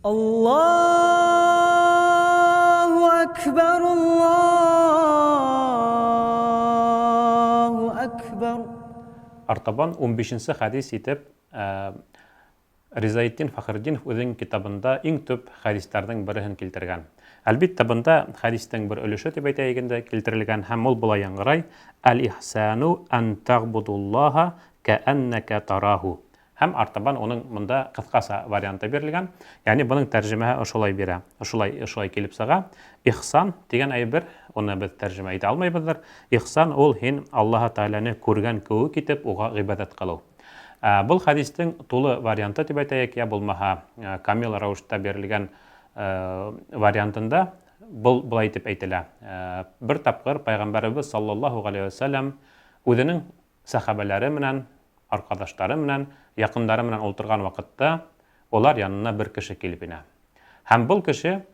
Аллаһу әкбәр, Аллаһу әкбәр. Артабан унбишенсе хәдис итеп Ризаэтдин Фәхретдинов үзенең китабында иң төп хәдисләрнең береһен килтергән. Әлбиттә, бында хәдистең бер өлеше дип әйтәйек инде килтерелгән һәм ул болай яңгырай: Әл-ихсану ан тагбудуллаһа кәәннәкә тараһу. Һәм артабан уның монда кыскаса варианты бирелгән. Ягъни буның тәрҗемәһе ошолай бирә. Ошолай, ошолай килеп чыга. Ихсан дигән әйбер, уны без тәрҗемә итә алмыйбыздыр. Ихсан ул һин Аллаһы Тәгаләне күргән кеүек итеп уга гыйбадәт кылу. Ә, был хәдистең тулы варианты дип әйтәйек, я булмаһа камил рәвештә бирелгән вариантында был былай итеп әйтелә. Бер тапкыр Пәйгамбәребез саллаллаһу галәйһи вә сәлләм үзенең сәхабәләре менән, аркадашлары менән, якыннары менән ултырган вакытта олар янына бер кеше килеп инә. Һәм был кеше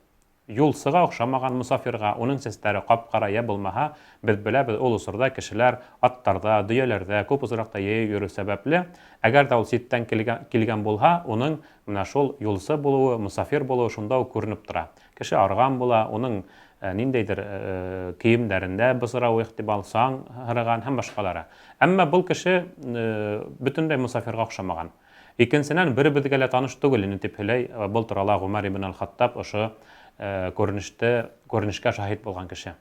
юлсыга охшамаган мосафирга, уның сәсләре кап-кара я булмаһа, без беләбез, ул осырда кешеләр аттарда, дөяләрдә күп озракта йәйәү йөрү сәбәпле, әгәр дә ул читтән килгән булһа, уның менә шул юлсы булуы, мосафир булуы шунда ук күренеп тора. Кеше арган була, уның ниндәйдер киемнәрендә бызырау ихтимал, саң һырыган һәм башкалары. Әмма был кеше бөтенләй мосафирга охшамаган. Икенсенән, беребезгә лә таныш түгел ине, дип һөйләй был турала Гомәр ибн әл-Хаттаб, ошо күренеште, күренешкә шаһит булган кеше.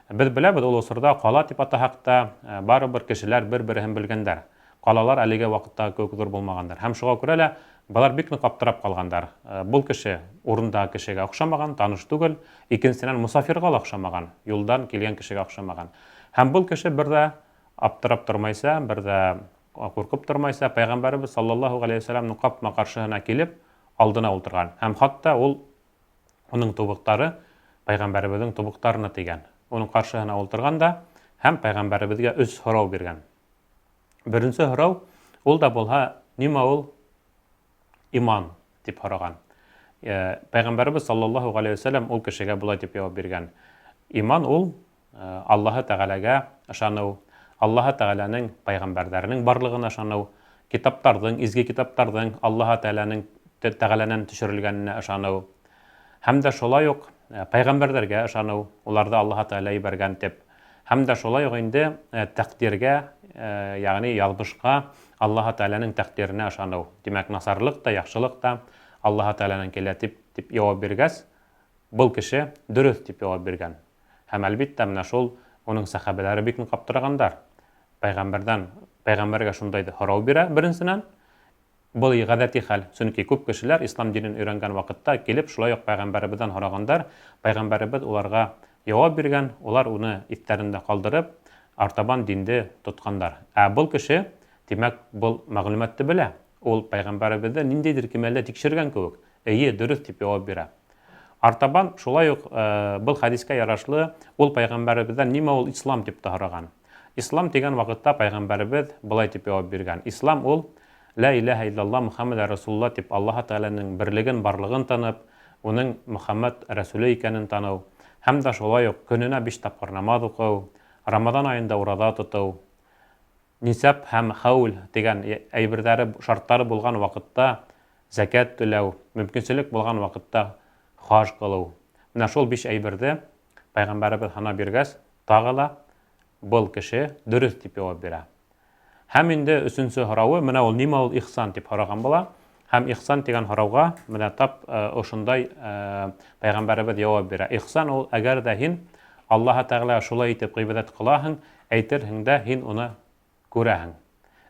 Без беләбез, ул осырда кала дип атаһак та, барыбер кешеләр бер-береһен белгәндәр. Калалар әлеге вакыттагы кебек зур булмагандыр. Һәм шуга күрә лә болар бик нык аптырап калгандар. Бул кеше урындагы кешегә охшамаган, таныш түгел, икенчесеннән мосафирга ла охшамаган, юлдан килгән кешегә охшамаган. Һәм бул кеше бер дә аптырап тормайса, бер дә куркып тормайса, пәйгамбәребез саллаллаһу галәйһи вә сәлләмнең капма-каршыһына килеп, алдына утырган. Һәм хатта ул уның тубыктары пәйгамбәребезнең тубыктарына тигән. Уның каршыһына утырган да һәм пәйгамбәребезгә өч сорау биргән. Беренче һорау, ул да булһа, нима ул иман дип һораган. Э, Пәйгамбәребез саллаллаһу галәйһи вәсәлләм ул кешегә болай дип җавап биргән. Иман ул э, Аллаһы Тәгаләгә ышану, Аллаһы Тәгаләнең пәйгамбәрләренең барлыгына ышану, китапларның, изге китапларның Аллаһы Тәгаләнең Тәгаләнән төшерелгәненә ышану. Һәм дә шулай ук э, пәйгамбәрләргә ышану, уларда Аллаһы Тәгалә ибәргән дип. Һәм дә шулай ук инде тәкъдиргә, ягъни язмышка, Аллаһы Тәгаләнең тәкъдиренә ышану. Димәк, насарлык та, яхшылык та Аллаһы Тәгаләнән килә дип, дип җавап биргәч, был кеше дөрес дип җавап биргән. Һәм, әлбиттә, менә шул уның сәхабәләре бик нык аптырагандар. Пәйгамбәрдән, пәйгамбәргә шундай һорау бирә, беренченән, Был гадәти хәл, чөнки күп кешеләр ислам динен өйрәнгән вакытта килеп шулай ук пәйгамбәребездән һорагандар, пәйгамбәребез уларга явап биргән, улар уны истәрендә калдырып, артабан динде тоткандар. Ә был кеше, димәк, был мәгълүматты белә, ул пәйгамбәребезне ниндәйдер кимәлдә тикшергән кебек, Эйе, дөрес дип явап бирә. Артабан шулай ук был хәдискә ярашлы ул пәйгамбәребездән нимә ул ислам дип тә һораган. Ислам дигән вакытта пәйгамбәребез болай дип явап биргән, Ислам ул, Лә иләһә иллалла Мөхәммәдә Рәсулулла дип Аллаһы Тәгаләнең берлеген, барлыгын танып, уның Мөхәммәд Рәсүле икәнен тану, һәм дә шулай ук көненә биш тапкыр намаз уку, Рамазан аенда ураза тоту, нисаб һәм хәүл дигән әйберләре, шартлары булган вакытта зәкят түләү, мөмкинчелек булган вакытта хаҗ кылу. Менә шул биш әйберде пәйгамбәребез һана биргәч, тагы ла Был кеше дөрес дип явап бирә. Һәм инде өченче һорауы, менә ул нимә ул ихсан дип һораган була. Һәм ихсан дигән һорауга менә тап ошындай пәйгамбәребез явап бирә. Ихсан ул, әгәр дә һин Аллаһы Тәгаләгә шулай итеп гыйбадәт кылаһың, әйтерһең дә, һин уны күрәһең.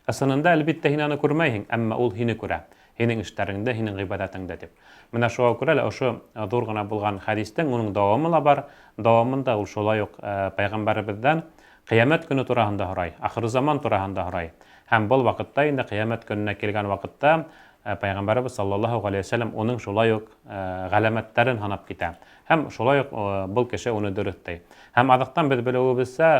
Ысынында, әлбиттә, һин аны күрмәйһең, әмма ул һине күрә, һинең эшләреңдә, һинең гыйбадәтеңдә, дип. Менә шуңа күрә лә ошо зур гына булган хәдистең уның дәвамы ла бар. Дәвамында ул шулай ук пәйгамбәребездән Кыямәт көне тураһында һорай, ахырзаман тураһында һорай. Һәм был вакытта инде Кыямәт көненә килгән вакытта пәйгамбәребез саллаллаһу галәйһи ва сәлләм уның шулай ук галәмәтләрен һанап китә. Һәм шулай ук был кеше уны дөрес ди. Һәм азактан без белүебезчә,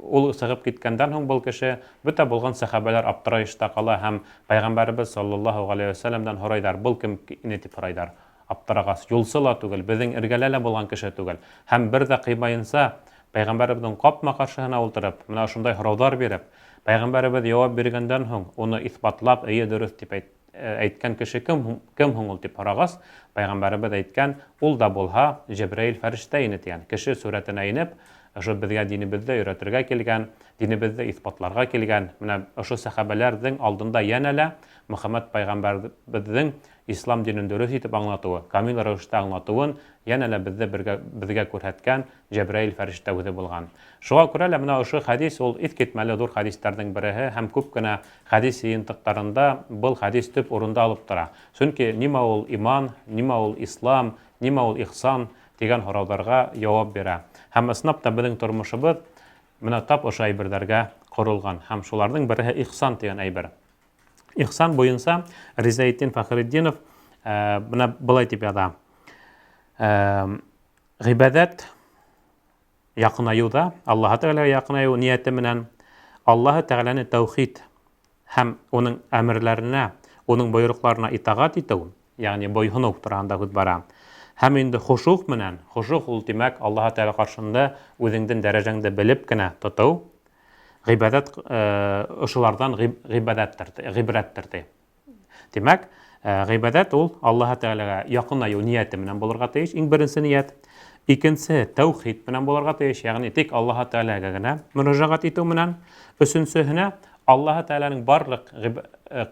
ул чыгып киткәндән һуң был кеше, бөтә булган сәхабәләр аптыраешта кала һәм пәйгамбәребез саллаллаһу галәйһи вә сәлләмдән һорайдар, был кем ине дип һорайдар. Аптырагас, юлчы ла түгел, безнең эргәлә лә булган кеше түгел. Һәм бер дә кыймаенча, пәйгамбәребезнең капма-каршыһына ултырып, менә шундай һораудар биреп, пәйгамбәребез явап биргәндән һуң, уны исбатлап, әйе, дөрес дип әйт. әйткән кеше кем, кем һуң ул дип һорағас, пәйғәмбәребеҙ әйткән, ул да булһа Җәбраил фәрештә ине дигән. Кеше сурәтенә инеп, ошо беҙгә динебеҙҙе өйрәтергә килгән, динебеҙҙе иҫбатларға килгән. Менә ошо сәхәбәләрҙең алдында йәнә лә Мөхәммәд пәйғәмбәребеҙҙең ислам динен дөрөҫ итеп аңлатыуы, камил рәүештә аңлатыуын йәнә лә беҙҙе бергә беҙгә күрһәткән Җәбраил фәрештә үҙе булган. Шуға күрә лә менә ошо хәдис ул иҫкитмәле ҙур хәдистәрҙең береһе һәм күп кенә хәдис йыйынтыҡтарында был хәдис төп урында алып тора. Сөнки нимә ул иман, нимә ул ислам, нимә ул ихсан дигән һорауҙарға яуап бирә. Һәм ысынлап та беҙҙең тормошобоҙ менә тап ошо әйберҙәргә ҡоролған һәм шуларҙың береһе ихсан тигән әйбер. Ихсан буйынса Ризаетдин Фәхретдинов бына былай дип яҙа. Ғибәҙәт яҡынайыуҙа Аллаһы Тәғәләгә яҡынайыу ниәте менән Аллаһы Тәғәләне тәүхид һәм уның әмерләренә, уның бойороҡларына итағат итеү, ягъни бойһоноу тураһында һүҙ бара. Һәм инде хошух менән, хошух ул тимәк Аллаһы Тәғәлә ҡаршында үҙеңдең дәрәжәңде белеп кенә тотоу, ғибәҙәт ошоларҙан ғибәҙәттер, ғибрәттер ти. Тимәк, ғибәҙәт ул Аллаһы Тәғәләгә яҡынайыу ниәте менән булырға тейеш, иң беренсе ниәт. Икенсе тәүхид менән булырға тейеш, ягъни тик Аллаһы Тәғәләгә генә мөрәжәғәт итеү менән. Өсөнсөһенә Аллаһы Тәғәләнең барлык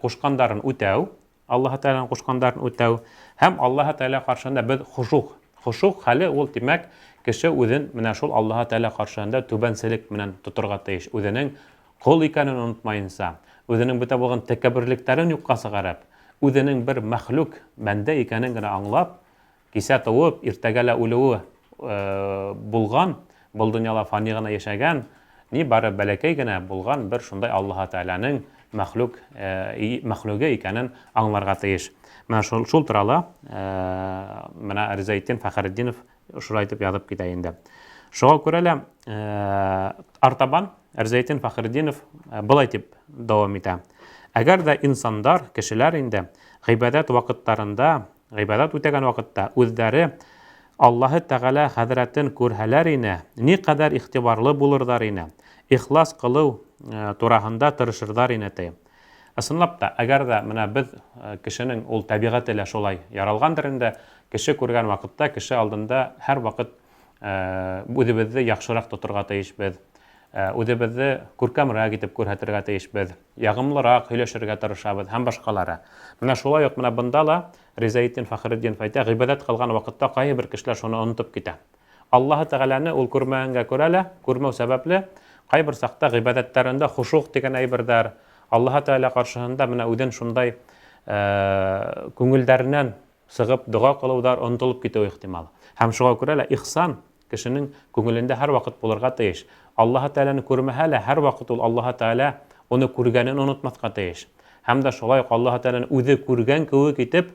ҡушҡандарын үтәү, Аллаһы Тәғәләнең ҡушҡандарын үтәү һәм Аллаһы Тәғәлә ҡаршыһында беҙ хошух. Хошух хәле ул, тимәк, кеше үҙен менә шул Аллаһы Тәғәлә ҡаршыһында түбәнселек менән тоторға тейеш. Үҙенең ҡол икәнен онотмайынса, үҙенең бөтә булған тәкәбберлектәрен юҡҡа сығарып, үҙенең бер мәхлүк, бәндә икәнен генә аңлап, Кисә туып, иртәгә лә үлеүе булган, был дөньяла фани гына яшәгән, ни бары бәләкәй генә булган бер шундай Аллаһы Тәгаләнең мәхлүк мәхлүге икәнен аңларга тиеш. Менә шул, шул турала менә Ризаетдин Фәхретдинов шулай итеп язып китә инде. Шуңа күрә лә артабан Ризаетдин Фәхретдинов былай дип дәвам итә. Әгәр дә инсандар, кешеләр инде гыйбадәт вакытларында Гыйбадәт үтәгән вакытта үзләре Аллаһы Тәгалә хәзрәтен күрһәләр ине, никадәр игътибарлы булырдар ине, ихлас кылу э, тураһында тырышырдар ине ти. Ысынлап та, әгәр дә менә без э, кешенең ул табигате лә шулай яралгандыр инде, кеше күргән вакытта, кеше алдында һәрвакыт э, үзебезне яхшырак тотырга тиешбез. Үзебезне күркәмрәк итеп күрһәтергә тиешбез, ягымлырак һөйләшергә тырышабыз һәм башкалары. Менә шулай ук менә бында ла Ризаетдин Фәхретдинов әйтә, гыйбадәт кылган вакытта кайбер кешеләр шуны онытып китә. Аллаһы Тәгаләне ул күрмәгәнгә күрә лә, күрмәү сәбәпле, кайбер чакта гыйбадәтләрендә хушук дигән әйбердәр, Аллаһы Тәгалә каршыһында менә үзен шундай күңелдәреннән чыгып дога кылудар онытылып китүе ихтимал. Һәм шуңа күрә лә ихсан кешенең күңелендә һәрвакыт булырга тиеш. Аллаһы Тәгаләне күрмәһә лә, һәрвакыт ул Аллаһы Тәгалә уны күргәнен онытмаска тиеш. Һәм дә шулай ук Аллаһы Тәгаләне үзе күргән кеүек итеп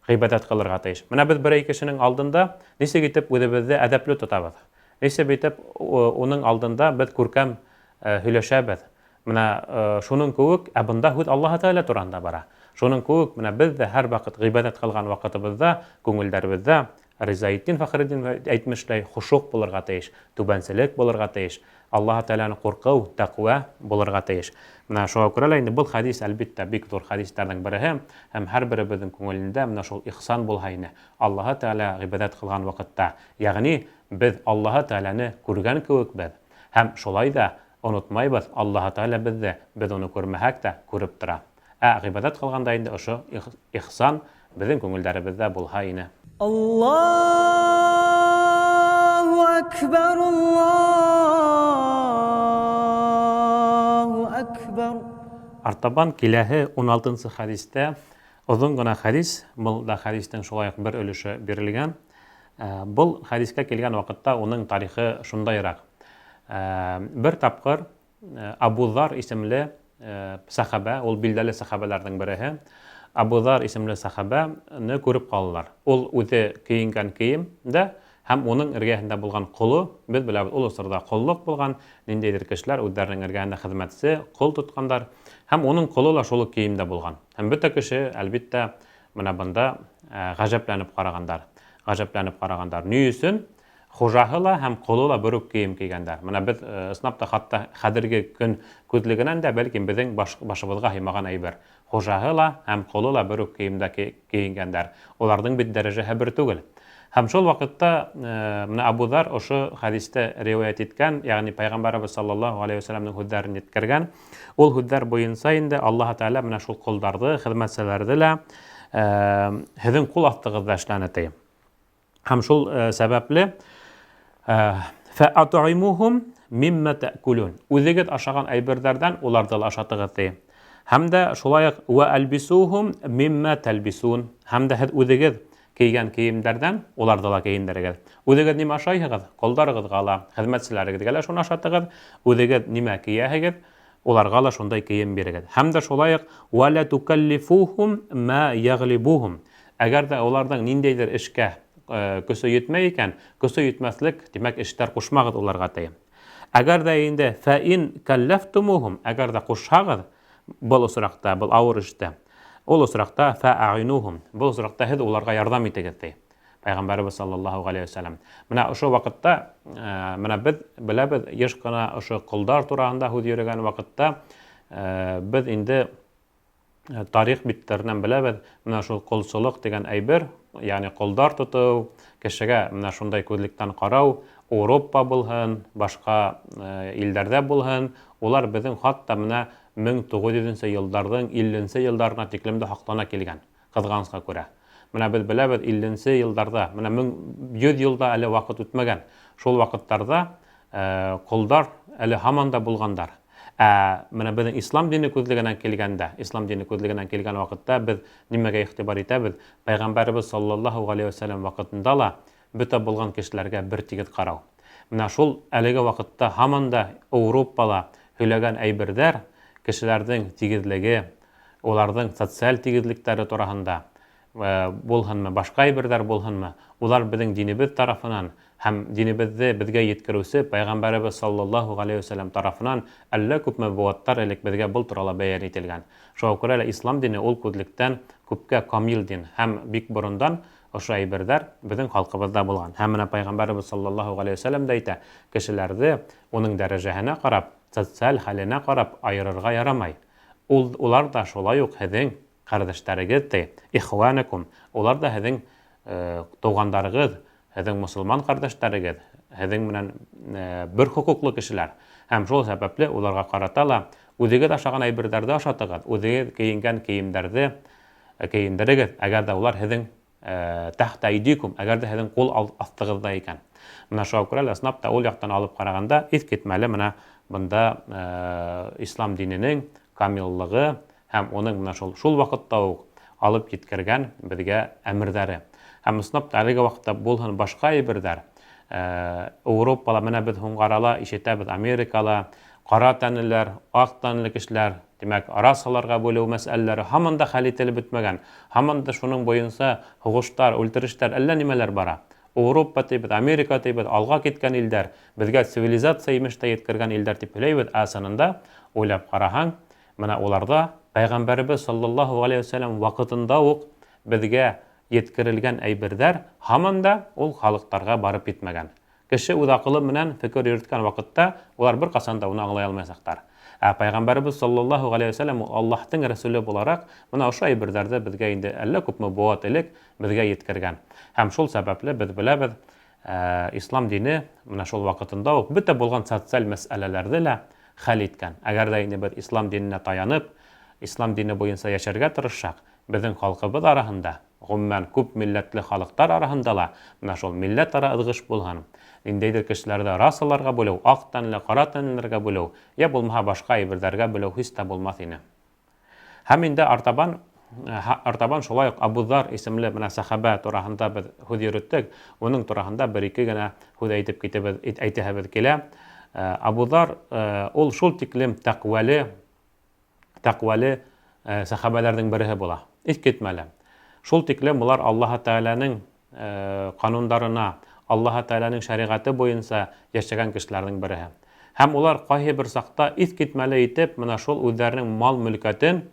гыйбадәт кылырга тиеш. Менә без берәй кешенең алдында ничек итеп үзебезне әдәпле тотабыз? Ничек итеп уның алдында без күркәм һөйләшәбез? Менә шуның кеүек, ә бында һүҙ Аллаһы Тәгалә тураһында бара. Шуның кеүек, менә без дә һәрвакыт гыйбадәт кылган вакытыбызда күңелдәребездә Ризаетдин Фәхретдин әйтмешләй, хошук булырга тиеш, түбәнселек булырга тиеш, Аллаһы Тәгаләне куркыу, тәкъва булырга тиеш. Менә шуңа күрә лә инде был хәдис, әлбиттә, бик зур хәдисләрнең береһе һәм һәрберебезнең күңелендә менә шул ихсан булһа ине, Аллаһы Тәгалә гыйбадәт кылган вакытта, ягъни без Аллаһы Тәгаләне күргән кеүек без һәм шулай да Онытмайбыз, Аллаһы Тәгалә безне, без Аны күрмәһәк тә, күреп тора. Ә гыйбадәт кылганда инде ошо ихсан безнең күңелдәребездә булһа ине. Аллаһу әкбәр, Аллаһу әкбәр. Артабан киләһе уналтынсы хәдистә озын гына хәдис, был да хәдиснең шулай ук бер өлеше бирелгән. Был хәдискә килгән вакытта уның тарихы шундайрак. Бер тапкыр Абу Зар исемле сәхабә, ул билдәле сәхабәләрнең береһе, Абу Зар исемле сәхабәне күреп калалар. Ул үзе киенгән киемдә һәм уның эргәһендә булган колы, без беләбез, ул осырда коллык булган, ниндәйдер кешеләр үзләренең эргәһендә хезмәтче, кол тоткандар, һәм уның колы ла шул ук киемдә булган. Һәм бөтә кеше, әлбиттә, менә бында гаҗәпләнеп карагандар. Гаҗәпләнеп карагандар. Ни өчен? Хужаһы ла һәм ҡоло ла бер үк кейем кейгәндәр. Менә беҙ ысынлап та хатта хәҙерге көн күҙлегенән дә бәлкем беҙҙең баш, башыбыҙға һыймаған әйбер. Хужаһы ла һәм ҡоло ла бер үк кейемдә кейенгәндәр. Уларҙың бит дәрәжәһе бер түгел. Һәм шул ваҡытта менә Абу Ҙар ошо хәдисте риүәйәт иткән, ягъни Пәйғәмбәребеҙ саллаллаһу алейһи вәсәләмнең һүҙҙәрен еткергән. Ул һүҙҙәр буйынса инде Аллаһы Тәғәлә менә шул ҡолдарҙы, хеҙмәтселәрҙе лә һеҙҙең ҡул аҫтығыҙҙа эшләне ти. Һәм шул сәбәпле фәатуимухум мимма тәкулун. Үҙегеҙ ашаған әйберҙәрҙән уларҙы ла ашатығыҙ ти. Һәм дә шулай уҡ вә әлбисухум мимма тәлбисун. Һәм дә һеҙ үҙегеҙ кейгән кейемдәрҙән уларҙы ла кейендерегеҙ. Үҙегеҙ нимә ашайһығыҙ, ҡолдарығыҙға ла, хеҙмәтселәрегеҙгә лә шуны ашатығыҙ. Үҙегеҙ нимә кейәһегеҙ, уларға ла шундай кейем бирегеҙ. Һәм дә шулай уҡ вә лә тукәллифухум мә яглибухум. Әгәр ҙә уларҙың ниндәйҙер эшкә көсө етмәй икән, көсө етмәҫлек, тимәк, эштәр ҡушмағыҙ уларға ти. Әгәр ҙә инде фә ин кәлләфтумухум, әгәр ҙә ҡушһағыҙ, был осраҡта, был ауыр эштә, ул осраҡта фәәғинухум, был осраҡта һеҙ уларға ярҙам итегеҙ ти. Пәйғәмбәребеҙ саллаллаһу ғәләйһи вәсәләм. Менә ошо ваҡытта, менә беҙ беләбеҙ, йыш ҡына ошо ҡолдар тураһында һүҙ йөрөгән ваҡытта, беҙ инде тарих биттәренән беләбеҙ, менә шул ҡолсолоҡ тигән әйбер, ягъни ҡолдар тотоу, кешегә менә шундай күҙлектән ҡарау, Европа булһын, башҡа илдәрҙә булһын, улар беҙҙең хатта менә 1900 йылдарҙың 50 йылдарына тиклем дә һаҡлана килгән, ҡыҙғанысҡа күрә. Менә беҙ беләбеҙ, 50 йылдарҙа, менә 1100 йылда әле ваҡыт үтмәгән. Шул ваҡыттарҙа ҡолдар әле һаман да булғандар. Ә менә беҙҙең ислам дине күҙлегенән килгәндә, ислам дине күҙлегенән килгән ваҡытта беҙ нимәгә иғтибар итәбеҙ? Пәйғәмбәребеҙ саллаллаһу ғәләйһи вәсәләм ваҡытында ла бөтә булған кешеләргә бер тигеҙ ҡарау. Менә шул әлеге ваҡытта һаман да Европала һөйләгән әйберҙәр кешеләрҙең тигеҙлеге, уларҙың социаль тигеҙлектәре тураһында булһынмы, башҡа әйберҙәр булһынмы, улар беҙҙең динебеҙ тарафынан һәм динебеҙҙе беҙгә еткереүсе Пәйғәмбәребеҙ саллаллаһу ғәләйһи вәсәләм тарафынан әллә күпме быуаттар элек беҙгә был турала бәйән ителгән. Шуға күрә лә ислам дине ул күҙлектән күпкә камил дин һәм бик борондан ошо әйберҙәр беҙҙең халҡыбыҙҙа булған. Һәм менә Пәйғәмбәребеҙ саллаллаһу ғәләйһи вәсәләм дә әйтә, кешеләрҙе уның дәрәжәһенә ҡарап, социаль хәленә ҡарап айырырға ярамай. Ул, улар ҙа шулай уҡ һеҙҙең ҡәрҙәштәрегеҙ ти, ихванакум, улар ҙа һеҙҙең туғандарығыҙ, һеҙҙең мосолман ҡәрҙәштәрегеҙ, һеҙҙең менән бер хоҡуҡлы кешеләр. Һәм шул сәбәпле уларға ҡарата ла үҙегеҙ ашаған әйберҙәрҙе ашатығыҙ, үҙегеҙ кейенгән кейемдәрҙе кейендерегеҙ, әгәр ҙә улар һеҙҙең тәхтә айдикум, әгәр ҙә һеҙҙең ҡул аҫтығыҙҙа икән. Менә шуға күрә лә ысынлап та ул яҡтан алып ҡарағанда иҫ китмәле менә бында ислам диненең камиллығы һәм уның менә шул ваҡытта уҡ алып еткергән беҙгә әмерҙәре. Һәм ысынлап та әлеге ваҡытта булһын башҡа әйберҙәр, Европала менә беҙ һуңғы арала ишетәбеҙ, Америкала ҡара тәнлеләр, аҡ тәнле кешеләр, тимәк, расаларға бүлеү мәсьәләләре һаман да хәл ителеп бөтмәгән. Һаман да шуның буйынса һуғыштар, үлтерештәр, әллә нимәләр бара. Европа тибеҙ, Америка тибеҙ, алға киткән илдәр, беҙгә цивилизация имеш тә еткергән илдәр тип һөйләйбеҙ, ә сынында уйлап ҡараһаң, менә уларҙа Пәйғәмбәребеҙ саллаллаһу ғәләйһи вәсәләм ваҡытында уҡ беҙгә еткерелгән әйберҙәр һаман да ул халыҡтарға барып етмәгән. Кеше үҙ аҡылы менән фекер йөрөткән ваҡытта улар бер ҡасан да уны аңлай алмаясаҡтар. Ә Пәйғәмбәребеҙ саллаллаһу ғәләйһи вәсәләм ул Аллаһтың рәсүле булараҡ бына ошо әйберҙәрҙе беҙгә инде әллә күпме быуат элек беҙгә еткергән. Һәм шул сәбәпле беҙ беләбеҙ, ислам дине менә шул ваҡытында уҡ бөтә булған социаль мәсьәләләрҙе лә хәл иткән. Әгәр ҙә инде беҙ ислам диненә таянып, ислам дине буйынса йәшәргә тырышһаҡ, беҙҙең халҡыбыҙ араһында, ғөмүмән күп милләтле халыҡтар араһында ла менә шул милләт ара ыҙғыш булһын, ниндәйҙер кешеләрҙе расаларға бүлеү, аҡ тәнле, ҡара тәнлеләргә бүлеү, йә булмаһа башҡа әйберҙәргә бүлеү һис тә булмаҫ ине. Һәм инде артабан шулай уҡ Абу Ҙар исемле менә сәхәбә тураһында беҙ һүҙ йөрөттөк. Уның тураһында бер-ике генә һүҙ әйтеп китебеҙ, әйтәһебеҙ килә. Абу Ҙар, ул шул тиклем тәҡүәле сәхәбәләрҙең береһе була. Иҫ китмәле. Шул тиклем улар Аллаһы Тәғәләнең ҡанундарына, Аллаһы Тәғәләнең шәриғәте буйынса йәшәгән кешеләрҙең береһе. Һәм улар ҡайһы бер саҡта иҫ китмәле итеп менә шул үҙҙәренең мал-мөлкәтен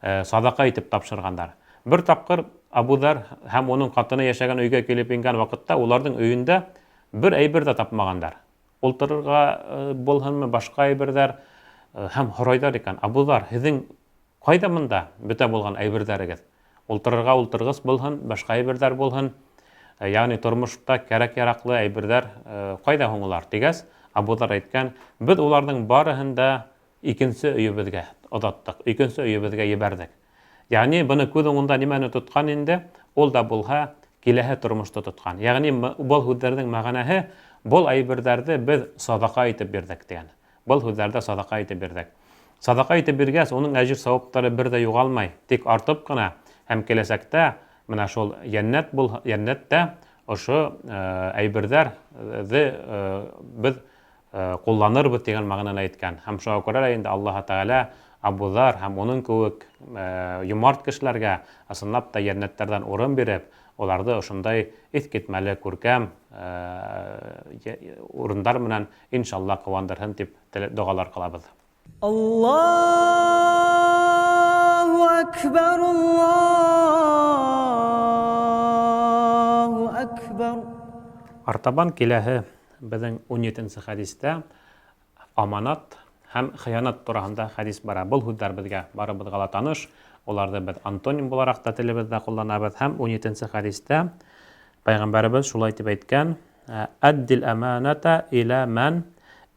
саҙаҡа итеп тапшырғандар. Бер тапҡыр Абу Ҙар һәм уның ҡатыны йәшәгән өйгә килеп ингән ваҡытта уларҙың өйөндә Бер әйбер ҙә тапмағандар. Ултырырға булһынмы, башҡа әйберҙәр һәм һорайҙар икән: "Абуҙар, һеҙҙең ҡайҙа бында бөтә булған әйберҙәрегеҙ? Ултырырға ултырғыс булһын, башҡа әйберҙәр булһын, ягъни тормошта кәрәк-яраҡлы әйберҙәр ҡайҙа һуң улар?" тигәс, Абуҙар әйткән: "Беҙ уларҙың барыһын да икенсе өйөбөҙгә оҙаттыҡ, икенсе өйөбөҙгә ебәрҙек." Ягъни быны күҙ уңында нимәне тотҡан инде? Ул да булһа киләһе тормошто тотҡан. Ягъни был һүҙҙәрҙең мәғәнәһе: был әйберҙәрҙе беҙ саҙаҡа итеп бирҙек тигән. Был һүҙҙәрҙе саҙаҡа итеп бирҙек. Саҙаҡа итеп биргәс, уның әжер сауаптары бер ҙә юғалмай, тик артып ҡына, һәм киләсәктә менә шул йәннәт бул йәннәттә ошо әйберҙәрҙе беҙ ҡулланырбыҙ тигән мәғәнәне әйткән. Һәм шуға күрә лә инде Аллаһы Тәғәлә Абуҙар һәм уның кеүек йомарт кешеләргә ысынлап та йәннәттәрҙән урын биреп, уларҙы ошондай иҫ китмәле күркәм урындар менән иншалла ҡыуандырһын тип доғалар ҡылабыҙ. Аллаһу акбар, Аллаһу акбар. Артабан киләһе беҙҙең 17-нсе хәдистә аманат һәм хыянат тураһында хәдис бара. Был һүҙҙәр беҙгә барыбыҙға ла таныш. Уларҙы беҙ антоним булараҡ та телебеҙҙә ҡулланабыҙ. Һәм 17-нсе хәдистә Пәйғәмбәребеҙ шулай тип әйткән: "Әддил аманата иля ман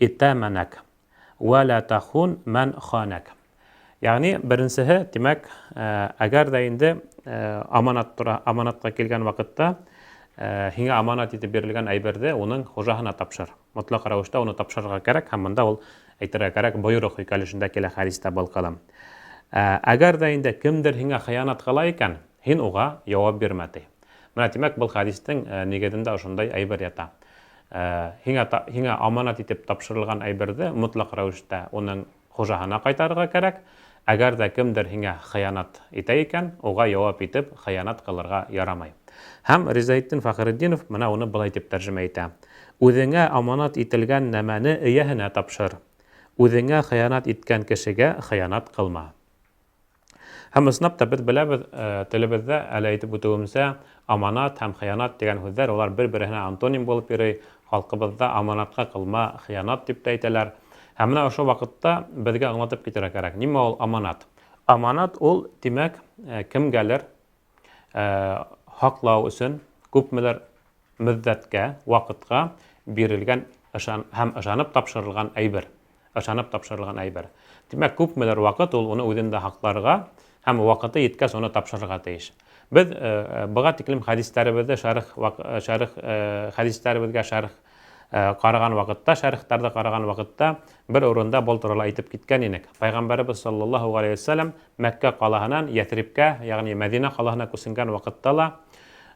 итаманак, ва ла тахун ман ханак." Ягъни беренсеһе, тимәк, әгәр ҙә инде аманат тура, аманатҡа килгән ваҡытта, һиңә аманат итеп бирелгән әйберҙе уның хужаһына тапшыр. Мотлаҡ рәүештә уны тапшырырға кәрәк, һәм бында ул әйтергә кәрәк, бойороҡ һөйкәлешендә килә хәдистә был ҡылым. Әгәр ҙә инде кемдер һиңә хыянат ҡыла икән, һин уға яуап бирмә, ти. Менә, тимәк, был хәдистең нигеҙендә ошондай әйбер ята. Һиңә аманат итеп тапшырылған әйберҙе мотлаҡ рәүештә уның хужаһына ҡайтарырға кәрәк. Әгәр ҙә кемдер һиңә хыянат итә икән, уға яуап итеп хыянат ҡылырға ярамай. Һәм Ризаетдин Фәхретдинов менә уны былай тип тәржемә итә: Үҙеңә аманат ителгән нәмәне эйәһенә тапшыр. Үҙеңә хыянат иткән кешегә хыянат ҡылма. Һәм ысынлап та беҙ беләбеҙ, телебеҙҙә әле әйтеп үтеүемсә, аманат һәм хыянат тигән һүҙҙәр улар бер-береһенә антоним булып йөрөй. Халҡыбыҙҙа аманатҡа ҡылма хыянат тип тә әйтәләр. Һәм менә ошо ваҡытта беҙгә аңлатып китергә кәрәк. Нимә ул аманат? Аманат ул, тимәк, кемгәлер һаҡлау өсөн күпмелер мөҙҙәткә, ваҡытҡа бирелгән һәм ышанып тапшырылған әйбер. Ышанып тапшырылған әйбер. Тимәк, күпмелер ваҡыт ул уны үҙендә һаҡларға һәм ваҡыты еткәс уны тапшырырға тейеш. Беҙ быға тиклем хәдистәребеҙҙе шәрх шәрх хәдистәребеҙгә шәрх ҡараған ваҡытта, шәрхтарҙы ҡараған ваҡытта бер урында был турала әйтеп киткән инек. Пәйғәмбәребеҙ саллаллаһу ғәләйһи вәсәләм Мәккә ҡалаһынан Йәҫрибкә, ягъни Мәдинә ҡалаһына күсенгән ваҡытта ла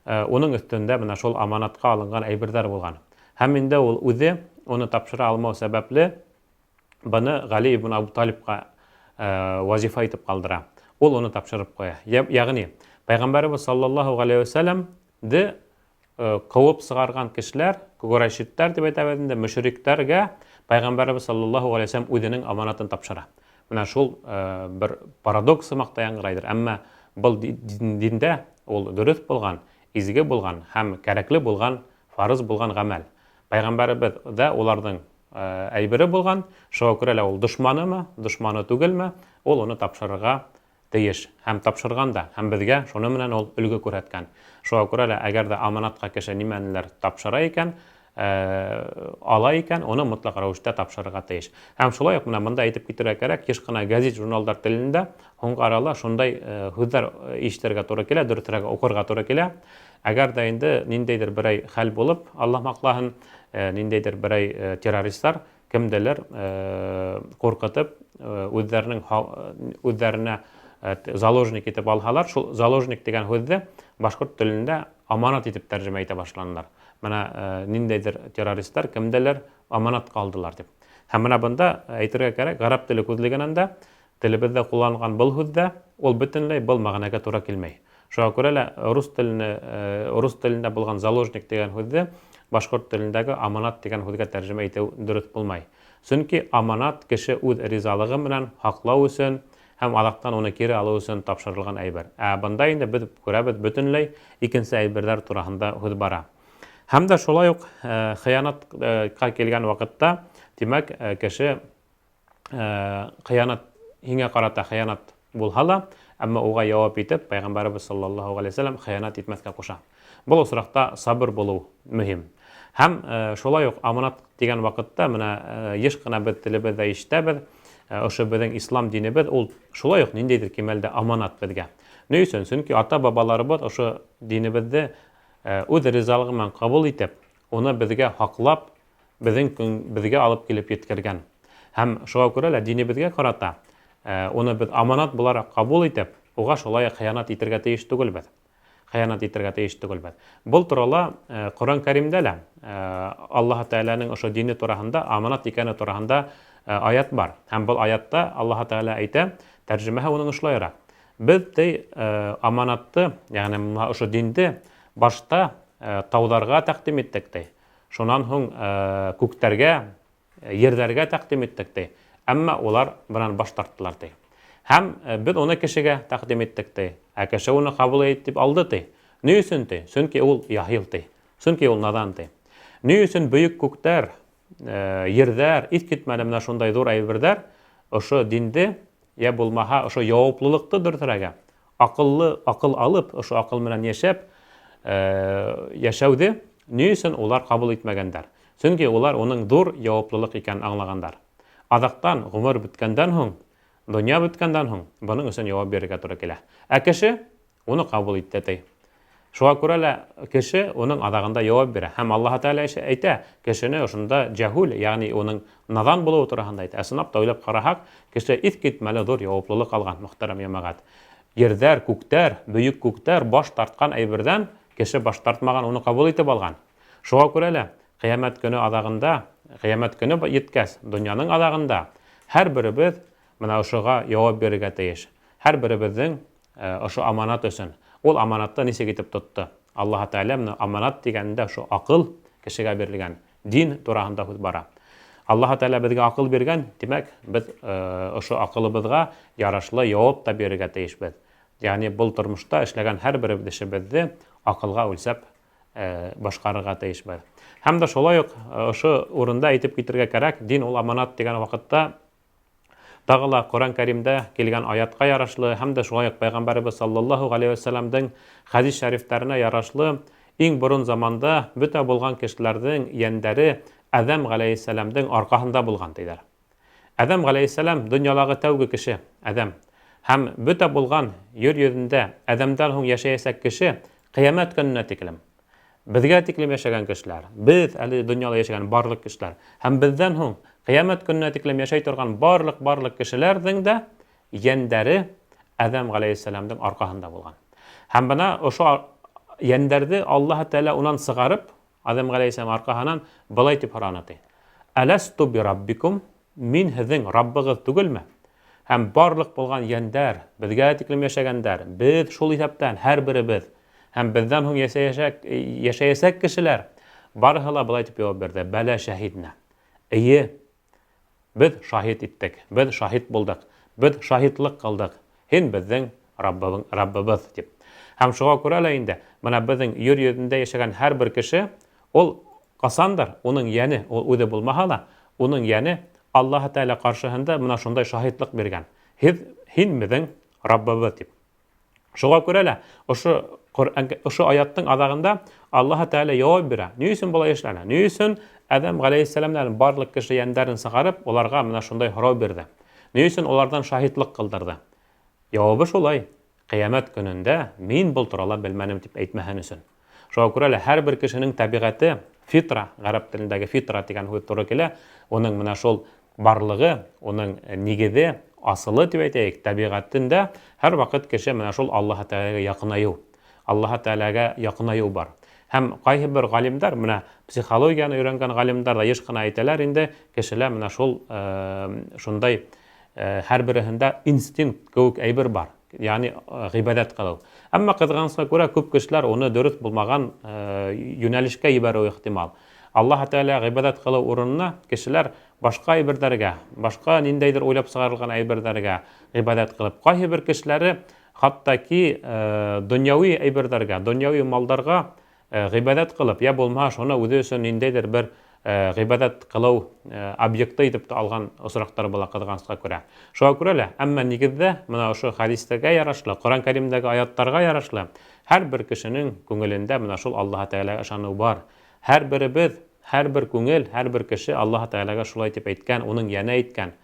уның өҫтөндә менә шул аманатҡа алынған әйберҙәр булған. Һәм инде ул үҙе уны тапшыра алмау сәбәпле быны Ғәли ибн Абу Талибҡа вазифа итеп ҡалдыра. Ул уны тапшырып ҡуя. Ягъни Пәйғәмбәребеҙ саллаллаһу ғәләйһи вәсәләмде ҡыуып сығарған кешеләр, ҡурайшиттәр тип әйтәбеҙ инде, мөшриктәргә Пәйғәмбәребеҙ саллаллаһу ғәләйһи вәсәләм үҙенең аманатын тапшыра. Менә шул бер парадокс һымаҡ та яңғырайҙыр. Әммә был диндә ул дөрөҫ булған, изге булған һәм кәрәкле булған, фарыз булған ғәмәл. Пәйғәмбәребеҙ ҙә уларҙың әйбере булған, шуға күрә лә ул дошманымы, дошманы түгелме, ул уны тапшырырға тейеш. Һәм тапшырған да, һәм беҙгә шуны менән ул өлгө күрһәткән. Шуға күрә лә, әгәр ҙә аманатҡа кеше нимәнелер тапшыра икән, ала икән, уны мотлаҡ рәүештә тапшырырға тейеш. Һәм шулай уҡ менә бында әйтеп китергә кәрәк, йыш ҡына гәзит, журналдар телендә һуңғы арала шундай һүҙҙәр ишетергә тура килә, дөрөҫөрәге уҡырға тура килә. Әгәр ҙә инде ниндәйҙер берәй хәл булып, Аллаһ һаҡлаһын, ниндәйҙер берәй террористар кемделер ҡурҡытып, үҙҙәренә заложник итеп алһалар, шул заложник тигән һүҙҙе башҡорт телендә аманат итеп тәржемә итә башланылар. Менә ниндәйҙер террористар кемделер аманат ҡалдылар тип. Һәм менә бында әйтергә кәрәк, ғәрәп теле күҙлегенән дә телебеҙҙә ҡулланылған был һүҙ ҙә ул бөтөнләй был мәғәнәгә тура килмәй. Шуға күрә лә рус телендә булған заложник тигән һүҙҙе башҡорт телендәге аманат тигән һүҙгә тәржемә итеү дөрөҫ булмай. Сөнки аманат кеше үҙ ризалығы менән һаҡлау өсөн һәм аҙаҡтан уны кире алыу өсөн тапшырылған әйбер. Ә бында инде беҙ күрәбеҙ, бөтөнләй икенсе әйберҙәр тураһында һүҙ бара. Һәм дә шулай уҡ хыянатҡа килгән ваҡытта, тимәк, кеше хыянат һиңә ҡарата хыянат булһа ла, әммә уға яуап итеп Пәйғәмбәребеҙ саллаллаһу ғәләйһи вәсәләм хыянат итмәҫкә ҡуша. Был осраҡта сабыр булыу мөһим. Һәм шулай уҡ аманат тигән ваҡытта менә йыш ҡына беҙ телебеҙҙә ишетәбеҙ, ошо беҙҙең ислам динебеҙ ул шулай уҡ ниндәйҙер кимәлдә аманат беҙгә. Ни өсөн? Сөнки ата-бабаларыбыҙ ошо динебеҙҙе үҙ ризалығы менән ҡабул итеп, уны беҙгә һаҡлап, беҙҙең көн беҙгә алып килеп еткергән. Һәм шуға күрә лә динебеҙгә ҡарата уны беҙ аманат булараҡ ҡабул итеп, уға шулай хыянат итергә тейеш түгелбеҙ. Хыянат итергә тейеш түгелбеҙ. Был турала Ҡоран Кәримдә лә Аллаһ Тәғәләнең ошо дине тураһында, аманат икәне тураһында аят бар. Һәм был аятта Аллаһ Тәғәлә әйтә, тәржемәһе уның ошолайыраҡ. Беҙ ти аманатты, йәғни ошо динде башта тауҙарға тәҡдим иттек ти. Шунан һуң күктәргә, ерҙәргә тәҡдим иттек ти. Әммә улар бынан баш тарттылар ти. Һәм беҙ уны кешегә тәҡдим иттек ти. Ә кеше уны ҡабул итеп алды ти. Ни өсөн ти? Сөнки ул яһил ти. Сөнки ул надан ти. Ни өсөн бөйөк күктәр, ерҙәр, иҫ китмәле менә шундай ҙур әйберҙәр ошо динде йә булмаһа ошо яуаплылыҡты дөрөҫөрәге, аҡыллы аҡыл алып, ошо аҡыл менән йәшәп, йәшәүҙе ни өсөн улар ҡабул итмәгәндәр? Сөнки улар уның ҙур яуаплылыҡ икәнен аңлағандар. Аҙаҡтан ғүмер бөткәндән һуң, донъя бөткәндән һуң бының өсөн яуап бирергә тура килә. Ә кеше уны ҡабул итте ти. Шуға күрә лә кеше уның аҙағында яуап бирә. Һәм Аллаһ Тәғәлә әйтә, кешене ошонда җәһүл, ягъни уның надан булыуы тураһында әйтә. Ә ысынлап та уйлап ҡараһаҡ, кеше иҫ китмәле ҙур яуаплылыҡ алған, мөхтәрәм йәмәғәт. Ерҙәр, күктәр, бөйөк күктәр баш тартҡан әйберҙән кеше баш тартмаған, уны ҡабул итеп алған. Шуға күрә лә ҡиәмәт көнө аҙағында, ҡиәмәт көнө еткәс, донъяның аҙағында һәр беребеҙ менә ошоға яуап бирергә тейеш. Һәр беребеҙҙең ошо аманат өсөн. Ул аманатты нисек итеп тотто? Аллаһ Тәғәлә менә аманат тигәндә ошо аҡыл кешегә бирелгән, дин тураһында һүҙ бара. Аллаһ Тәғәлә беҙгә аҡыл биргән, тимәк, беҙ ошо аҡылыбыҙға ярашлы яуап та бирергә тейешбеҙ. Ягъни был тормошта эшләгән һәр бер эшебеҙҙе аҡылға үлсәп башҡарырға тейешбеҙ. Һәм дә шулай уҡ ошо урында әйтеп китергә кәрәк, дин ул аманат тигән ваҡытта тағы ла Ҡоран Кәримдә килгән аятҡа ярашлы һәм дә шулай уҡ Пәйғәмбәребеҙ саллаллаһу ғәләйһи вәсәләмдең хәдис шәрифтәренә ярашлы иң борон заманда бөтә булған кешеләрҙең йәндәре Әҙәм ғәләйһиссәләмдең арҡаһында булған тиҙәр. Әҙәм ғәләйһиссәләм донъялағы тәүге кеше, Әҙәм. Һәм бөтә булған ер йөҙөндә Әҙәмдән һуң йәшәйәсәк кеше ҡиәмәт көнөнә тиклем. Беҙгә тиклем йәшәгән кешеләр, беҙ әле донъяла йәшәгән барлыҡ кешеләр һәм беҙҙән һуң ҡиәмәт көнөнә тиклем йәшәй торған барлыҡ кешеләрҙең дә йәндәре Әҙәм ғәләйһиссәләмдең арҡаһында булған. Һәм бына ошо йәндәрҙе Аллаһ Тәғәлә унан сығарып, Әҙәм ғәләйһиссәләм арҡаһынан былай тип һораны ти: Әләсту би раббикум? Мин һеҙҙең Раббығыҙ түгелме? Һәм барлыҡ булған йәндәр, беҙгә тиклем йәшәгәндәр, беҙ шул иҫәптән һәр беребеҙ һәм беҙҙән һуң йәшәйәсәк кешеләр барыһы ла былай тип яуап бирҙе: Бәлә шәһиднә. Эйе, беҙ шаһит иттек, беҙ шаһит булдыҡ, беҙ шаһитлыҡ ҡылдыҡ. Һин беҙҙең Раббыбыҙ тип. Һәм шуға күрә лә инде бына беҙҙең ер йөҙөндә йәшәгән һәр бер кеше ул ҡасандыр уның йәне, ул үҙе булмаһа ла, уның йәне Аллаһ Тәғәлә ҡаршыһында бына шундай шаһитлыҡ биргән. Һин беҙҙең Раббыбыҙ тип. Шуға күрә лә ошо Ҡөрьән, ошо аяттың аҙағында Аллаһ Тәғәлә яуап бирә. Ни өсөн былай эшләне? Ни өсөн Әҙәм ғәләйһиссәләмдән барлыҡ кеше йәндәрен сығарып, уларға менә шундай һорау бирҙе? Ни өсөн уларҙан шаһитлыҡ ҡылдырҙы? Яуабы шулай: ҡиәмәт көнөндә мин был турала белмәнем тип әйтмәһен өсөн. Шуға күрә лә һәр бер кешенең тәбиғәте, фитра, ғәрәп телендәге фитра тигән һүҙ тура килә, уның менә шул барлығы, уның нигеҙе, асылы тип әйтәйек, тәбиғәтендә һәр ваҡыт кеше менә шул Аллаһ Тәғәләгә яҡынайыу, Аллаһ Тәғәләгә яҡынайыу бар. Һәм ҡайһы бер ғалимдар, менә психологияны өйрәнгән ғалимдар ҙа йыш ҡына әйтәләр инде, кешелә менә шул шундай һәр береһендә инстинкт кеүек әйбер бар, ягъни ғибәҙәт ҡылыу. Әммә ҡыҙғанысҡа күрә күп кешеләр уны дөрөҫ булмаған йүнәлешкә ебәреү ихтимал. Аллаһ Тәғәлә ғибәҙәт ҡылыу урынына кешеләр башҡа әйберҙәргә, башҡа ниндәйҙер уйлап сығарылған әйберҙәргә ғибәҙәт ҡылып, ҡайһы бер кешеләре хатта ки донъяуи әйберҙәргә, донъяуи малдарға Гыйбадәт кылып, я булмаһа шуны үзе өчен ниндәйдер бер гыйбадәт кылу объекты итеп тә алган очраклар була кызганычка күрә. Шуңа күрә лә, әмма нигездә менә ошо хәдисләргә ярашлы, Коръән Кәримдәге аятларга ярашлы, һәрбер кешенең күңелендә менә шул Аллаһы Тәгаләгә ышану бар. Һәрберебез, һәрбер күңел, һәрбер кеше Аллаһы Тәгаләгә шулай дип әйткән, уның янә әйткән.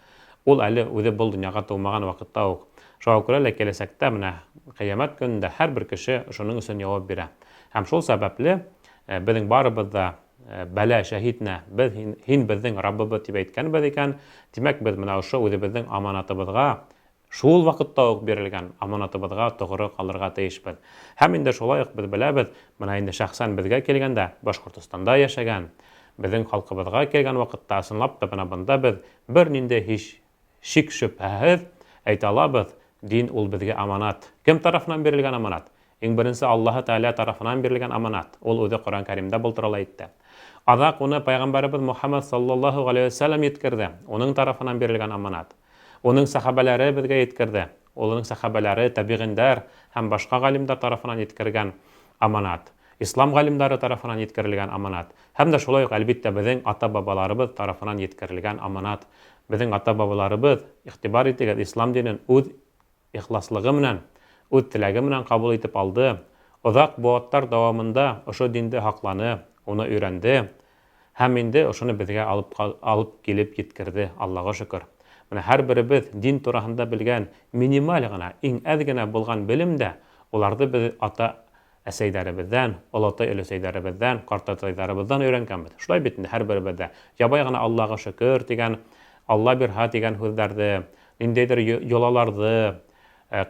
Ул әле үзе был дөньяга тумаган вакытта ук. Шуңа күрә лә киләчәктә менә Кыямәт көнендә һәрбер кеше шуның өчен җавап бирә. Һәм шул сәбәпле безнең барыбыз да бәлә шәһиднә, без һин безнең Раббыбыз дип әйткәнбез икән, димәк без менә ошо үзебезнең аманатыбызга, шул вакытта ук бирелгән аманатыбызга тугры калырга тиешбез. Һәм инде шулай ук без беләбез, менә инде шәхсән безгә килгәндә, Башкортостанда яшәгән безнең халкыбызга килгән вакытта, ысынлап та менә монда без бернинди һич шик-шөбһәһез әйтә алабыз, дин ул безгә аманат. Кем тарафыннан бирелгән аманат? Иң беренче Аллаһы Тәгалә тарафыннан бирелгән аманат. Ул үзе Коръән Кәримдә был турала әйтте. Азак уны Пәйгамбәребез Мухаммад саллаллаһу галәйһи вә сәлләм йиткерде. Уның тарафыннан бирелгән аманат. Уның сәхабәләре безгә йиткерде. Улының сәхабәләре, табигыйндар һәм башка галимдар тарафыннан йиткергән аманат. Ислам галимдары тарафыннан йиткерелгән аманат. Һәм дә шулай ук, әлбиттә, безнең ата-бабаларыбыз тарафыннан йиткерелгән аманат. Безнең ата-бабаларыбыз, игътибар итегез, ислам динен үз ихласлыгы менән, үз теләге менән кабул итеп алды, озак буатлар дәвамында ошо динде һакланы, уны өйрәнде һәм инде ошоны безгә алып алып килеп йиткерде, Аллага шөкер. Менә һәрберебез дин тураһында белгән минималь гына, иң әз генә булган белем дә, уларды без ата әсәйдәребездән, олатай-өләсәйдәребездән, картатайдарыбыздан өйрәнгәнбез. Шулай бит инде һәрберебез дә. Ябай гына Аллага шөкер дигән, Алла бирһа дигән һүзләрде, ниндәйдер йолаларды,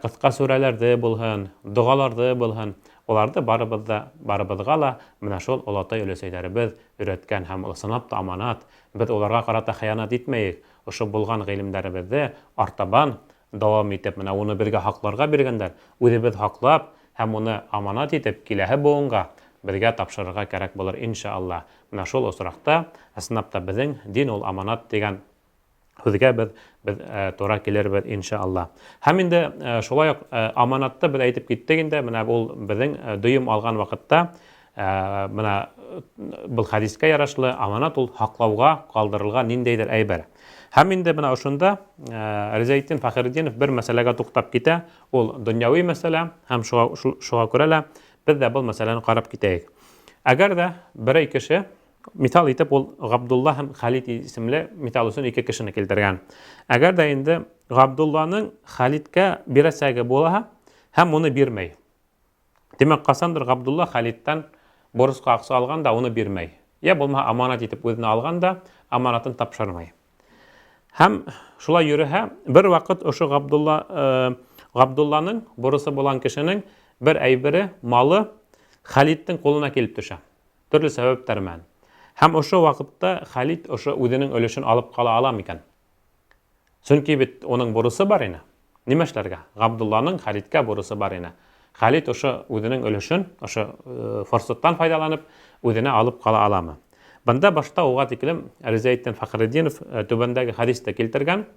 кыска сүрәләрде булһын, догаларды булһын, уларды барыбыз да, барыбызга ла менә шул олатай-өләсәйләребез өйрәткән һәм ул ысынлап та аманат. Без уларга карата хыянәт итмәек, ошо булган гыйлемдәребезде артабан дәвам итеп, менә уны безгә һакларга биргәннәр, үзебез һаклап һәм уны аманат итеп киләһе буынга безгә тапшырырга кәрәк булыр, иншалла. Менә шул очракта, ысынлап та безнең дин ул аманат дигән һүзгә без без тура килербез, иншалла. Һәм инде шулай ук аманатты без әйтеп киттек инде, менә ул безнең дөем алган вакытта менә был хәдискә ярашлы аманат ул һаклауга калдырылган ниндәйдер әйбер. Һәм инде менә ошында Ризаэтдин Фәхретдинов бер мәсьәләгә туктап китә. Ул дөньяви мәсьәлә һәм шуңа шуңа күрә лә без дә был мәсьәләне карап китәйек. Әгәр дә берәй кеше мисал итеп ул Габдулла һәм Халид исемле мисал өчен ике кешене килтергән. Әгәр дә инде Габдулланың Халидкә бирәсәге була һәм уны бирмәй. Димәк, касандыр Габдулла Халидтан бурычка акча алган да уны бирмәй. Я булмаһа аманат итеп үзенә алган да аманатын тапшырмый. Һәм шулай йөрүһә, бер вакыт ошо Габдулла э, Габдулланың бурысы булган кешенең бер әйбере, малы Халидтың кулына килеп төшә. Төрле сәбәпләр белән. Һәм ошо вакытта Халид ошо үзенең өлешен алып кала ала микән? Чөнки бит уның бурысы бар ине. Нимә эшләргә? Габдулланың Халидкә бурысы бар ине. Халид ошо үзенең өлешен, ошо э, форсаттан файдаланып, үзенә алып кала аламы? Бында башта уга тиклем Ризаэтдин Фәхретдинов э, түбәндәге хәдис тә килтергән.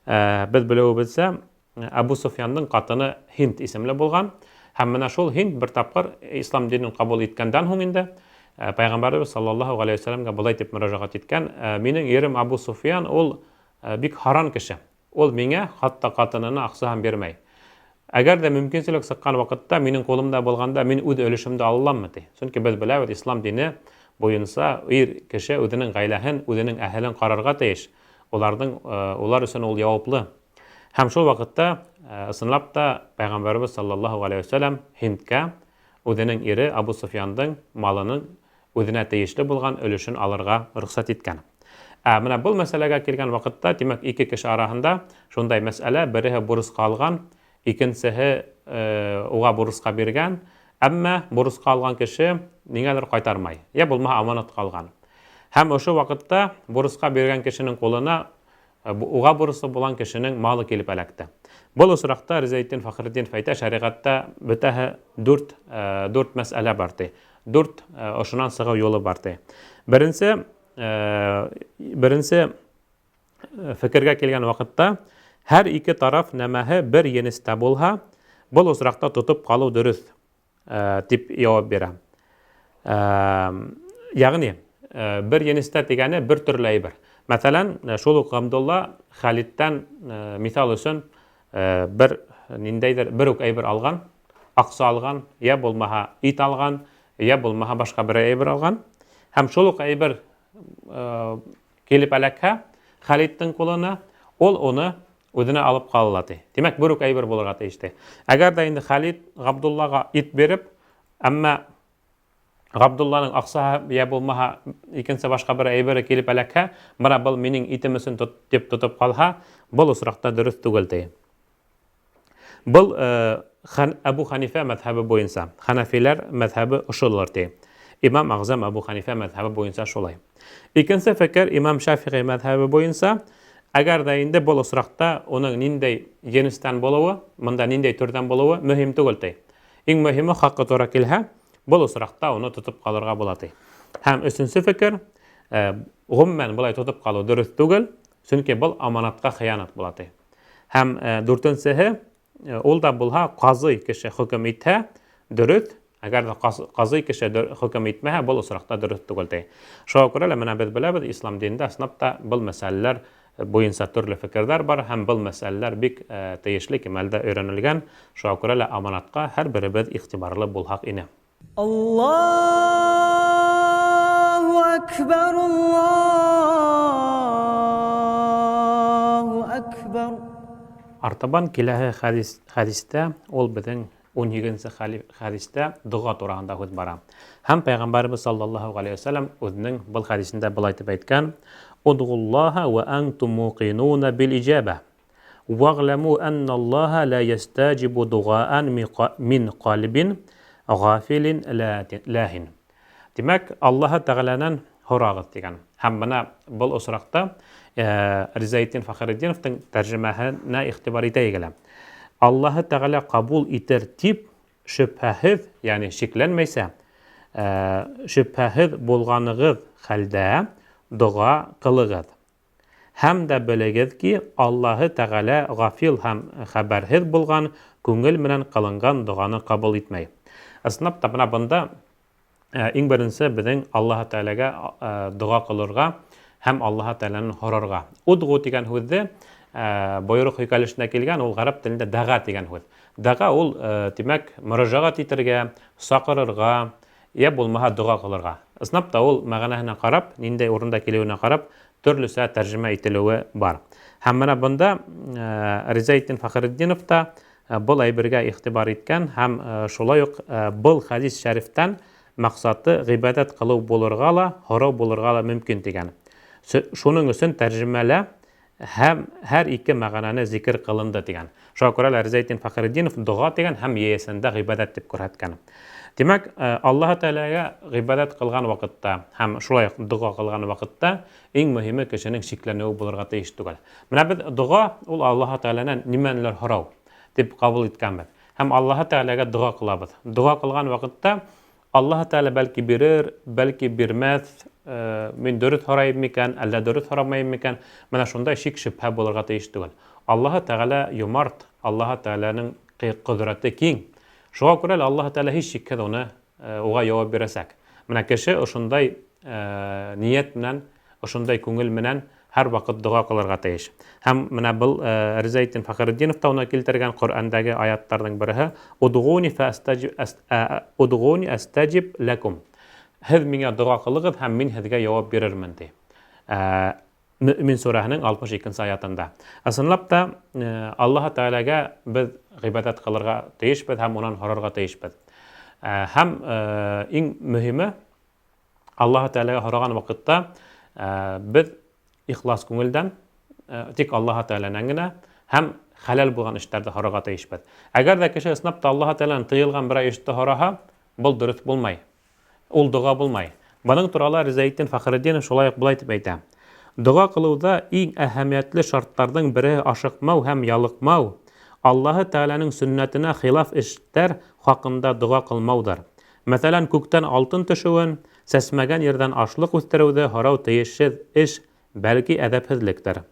Э, без белүебезчә, Әбу Суфьянның катыны Һинд исемле булган. Һәм менә шул Һинд бер тапкыр ислам динен кабул иткәндән һуң инде Пәйгамбәребез саллаллаһу галәйһи вәсәләмгә болай дип мөрәҗәгать иткән: "Минең ирем Әбу Суфьян ул бик харан кеше. Ул миңа хатта катынына акча һәм бирмәй. Әгәр дә мөмкинчелек чыккан вакытта минем кулымда булганда мин үз өлешемдә алыламмы ди. Чөнки без беләбез, ислам дине буенча ир кеше үзенең гаиләһен, үзенең әһелен карарга тиеш. Уларның улар өчен ул яваплы. Һәм шул вакытта, ысынлап та, Пәйгамбәребез саллаллаһу галәйһи вә сәлләм Һиндкә үзенең ире Абу Суфьяндың малының үзенә тиешле булган өлешен алырга рөхсәт иткән. Ә менә был мәсьәләгә килгән вакытта, димәк, ике кеше араһында шундай мәсьәлә, береһе бурычка алган, икенчеһе уга бурычка биргән, әмма бурычка алган кеше ниңәдер кайтармай, я булмаһа аманатка алган. Һәм ошо вакытта бурычка биргән кешенең кулына Уга бурычлы булган кешенең малы килеп эләкте. Был очракта Ризаэтдин Фәхретдинов әйтә, шәригатьтә бөтәһе дүрт, дүрт мәсьәлә бар ди. Дүрт ошонан чыгу юлы бар ди. Беренче, беренче фикергә килгән вакытта һәр ике тараф нәмәһе бер енестә булһа, был очракта тотып калу дөрес. Дип җавап бирә. Ягъни бер енестә дигәне бер төрле әйбер. Мәсәлән, шул ук Габдулла Халидтән мисал өчен бер ниндәйдер бер үк әйбер алган, акча алган, я булмаһа ит алган, я булмаһа башка бер әйбер алган. Һәм шул ук әйбер килеп эләкһә Халидтың кулына, ул уны үзенә алып кала ала ди. Димәк, бер үк әйбер булырга тиеш ди. Әгәр дә инде Халид Габдуллага ит биреп, әмма Габдулланың акчаһы я булмаһа икенче башка бер әйбере килеп эләкһә, менә был минең итем өчен тот, дип тотып калһа, был очракта дөрес түгел ди. Был э, хан, Әбу Ханифә мәзһәбе буенча, ханафиләр мәзһәбе ошолыр ди. Имам Агзам Әбу Ханифә мәзһәбе буенча шулай. Икенче фикер Имам Шафигый мәзһәбе буенча, әгәр дә инде был очракта уның ниндәй җенестән булуы, монда ниндәй төрдән булуы мөһим түгел ди. Иң мөһиме хакы тура килһә, был очракта уны тотып калырга була ди. Һәм өченче фикер, э, гомумән болай тотып калу дөрес түгел, чөнки был аманатка хыянат була ди. Һәм э, дүртенчеһе, э, ул да булһа казый кеше хөкем итһә, дөрес, әгәр дә казый кеше хөкем итмәһә, был очракта дөрес түгел ди. Шуңа күрә лә менә без беләбез, ислам динендә ысынлап та был мәсьәләләр буенча төрле фикерләр бар һәм был мәсьәләләр бик тиешле кимәлдә өйрәнелгән. Шуңа күрә лә аманатка һәрберебез игътибарлы булһак ине. Аллаһу әкбәр, Аллаһу әкбәр. Артабан киләһе хәдис, хәдистә ул безнең Унһигезенче хәдистә дога тураһында һүз бара. Һәм Пәйгамбәребез саллаллаһу галәйһи ва сәлләм үзенең был хәдисендә былай дип әйткән: "Удгуллаһа ва антум муқинуна бил иҗаба. Вагъламу анналлаһа ла ястаҗибу дугаан мин кальбин гафилин лахин." Димәк, Аллаһы Тәгаләнән һорагыз дигән. Һәм менә был очракта э, Ризаэтдин Фәхретдиновтың тәрҗемәһенә игътибар итәйек әле. Аллаһы Тәгалә кабул итер дип шөбһәһез, ягъни шикләнмәйсә, э, шөбһәһез булганыгыз хәлдә дога кылыгыз. Һәм дә белегез ки, Аллаһы Тәгалә гафил һәм хәбәрһез булган күңел менән кылынган доганы кабул итмәй. Ысынлап та, менә бында э, иң беренче безнең Аллаһы Тәгаләгә э, дога кылырга һәм Аллаһы Тәгаләне һорарга. Удгу дигән һүзе э, боерык һөйкәлешенә килгән, ул гарәп телендә дага дигән һүз. Дага ул, димәк, мөрәҗәгать итәргә, чакырырга, Я булмаһа дога кылырга. Ысынлап та ул мәгънәһенә карап, ниндәй урында килүенә карап, төрлечә тәрҗемә ителүе бар. Һәм менә бында э, Ризаэтдин Фәхретдинов та э, был әйбергә игътибар иткән һәм э, шулай ук был хәдис шәрифтән максаты гыйбадәт кылу булырга ла, һорау булырга ла мөмкин дигән. Шуның өчен тәрҗемәлә Һәм һәр ике мәгънәне зикер кылынды дигән. Шуңа күрә лә Ризаэтдин Фәхретдинов дога дигән һәм яясендә гыйбадәт дип күрһәткән. Димәк, э, Аллаһ Тәгаләгә гыйбадәт кылган вакытта һәм шулай ук дога кылган вакытта иң мөһиме кешенең шикләнүе булырга тиеш түгел. Менә без дога ул Аллаһ Тәгаләдән нимәнелер һорау дип кабул иткәнбез. Һәм Аллаһ Тәгаләгә дога кылабыз. Дога кылган вакытта Аллаһ Тәгалә бәлки бирер, бәлки бирмәс, э, мин дөрес һорайым микән, әллә дөрес һорамыйм микән? Менә шундай шик-шөбһә булырга тиеш түгел. Аллаһ Тәгалә юмарт, Аллаһ Тәгаләнең кодрәте киң. Шуңа күрә лә Аллаһ Тәгалә һичшиксез уны э, уга җавап бирәчәк. Менә кеше ошындай э, ният белән Ошындай күңел менән һәрвакыт дога кылырга тиеш. Һәм менә был э, Ризаэтдин Фәхретдинов та уны килтергән Коръәндәге аятларның береһе Удгуни Удгуни астаҗиб ләкум. Һеҙ миңә дога кылыгыҙ һәм мин һеҙгә яуап бирермен ти. Э, Мөмин сүрәһенең 62 аятында. Ысынлап та э, Аллаһ Тәгаләгә без гыйбадәт кылырга тиешбез һәм унан һорарга тиешбез. Һәм иң мөһиме Аллаһ Тәгаләгә һораган вакытта э, без ихлас күңелдән, э, тик Аллаһ Тәгаләнән генә һәм хәләл булган эшләрдә һорарга тиешбез. Әгәр дә кеше ысынлап та Аллаһ Тәгаләнән тыелган берәр эштә һораһа, был дөрес булмай. Ул дога булмай. Моның туралы Ризаэтдин Фәхретдинов шулай ук болай дип әйтә. Дога кылуда иң әһәмиятле шартларның бере ашыкмау һәм ялыкмау, Аллаһы Тәгаләнең сөннәтенә хилаф эшләр хакында дога кылмаудыр. Мәсәлән, күктән алтын төшүен, сәсмәгән ердән ашлык үстерүде һорау тиешсез эш, бәлки әдәпһезлектер.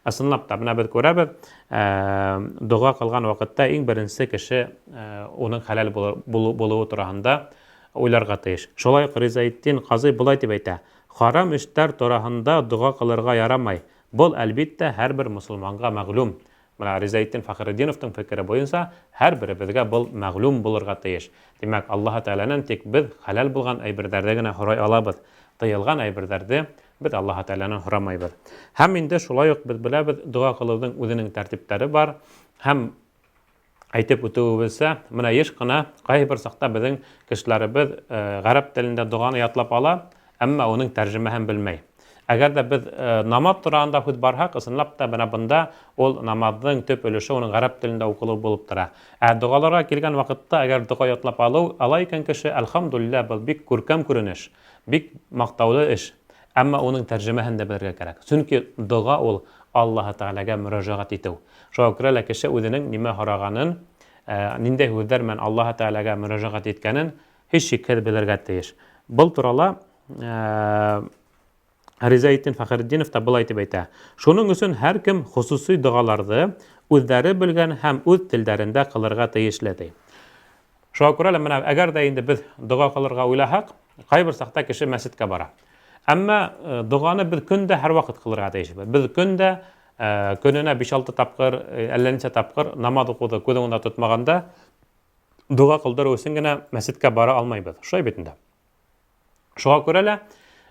Ысынлап та, менә без күрәбез, дога кылган вакытта иң беренче кеше уның хәләл булуы тураһында уйларга тиеш. Шулай ук Ризаэтдин Казый болай дип әйтә, Харам эштәр тураһында дога кылырга ярамай. Был, әлбиттә, һәрбер мосылманга мәгълүм. Менә Ризаэтдин Фәхретдиновтың фикере буенча, һәрберебезгә был мәгълүм булырга тиеш. Димәк, Аллаһы Тәгаләнән тик без хәләл булган әйберҙәрҙе генә һорай алабыҙ. Тыйылған әйберҙәрҙе беҙ Аллаһы Тәгаләнән һорамайбыҙ. Һәм инде шулай уҡ беҙ беләбеҙ, дога ҡылыуҙың үҙенең тәртиптәре бар. Һәм әйтеп үтеүебеҙсә, менә еш ҡына ҡайһы бер саҡта беҙҙең кешеләребеҙ ғәрәп телендә доғаны ятлап ала, әммә уның тәржемәһен белмәй. Әгәр ҙә беҙ намаҙ тураһында һүҙ барһаҡ, ысынлап та бына бында ул намаҙҙың төп өлөшө уның ғәрәп телендә уҡылыу булып тора. Ә доғаларға килгән ваҡытта, әгәр доға ятлап алыу ала икән кеше, әлхәмдулилләһ, был бик күркәм күренеш, бик маҡтаулы эш. Әммә уның тәржемәһен дә белергә кәрәк. Сөнки доға ул Аллаһы Тәғәләгә мөрәжәғәт итеү. Шуға күрә лә кеше үҙенең нимә һорағанын, ниндәй һүҙҙәр менән Аллаһы Тәғәләгә мөрәжәғәт иткәнен һис шикһеҙ белергә тейеш. Был турала Ризаэтдин Фәхретдинов та былай тип әйтә. Шуның өсөн һәр кем хосусый доғаларҙы үҙҙәре белгән һәм үҙ телдәрендә ҡылырға тейешле, ти. Шуға күрә лә менә әгәр ҙә инде беҙ доға ҡылырға уйлаһаҡ, ҡайбер саҡта кеше мәсеткә бара. Әммә доғаны беҙ көн дә һәр ваҡыт ҡылырға тейешбеҙ. Беҙ көн дә көнөнә 5-6 тапҡыр, әллә нисә тапҡыр намаҙ уҡыуҙы күҙ уңында тотмағанда доға ҡылдырыу өсөн генә мәсеткә бара алмайбыҙ. Шулай бит инде. Шуға күрә лә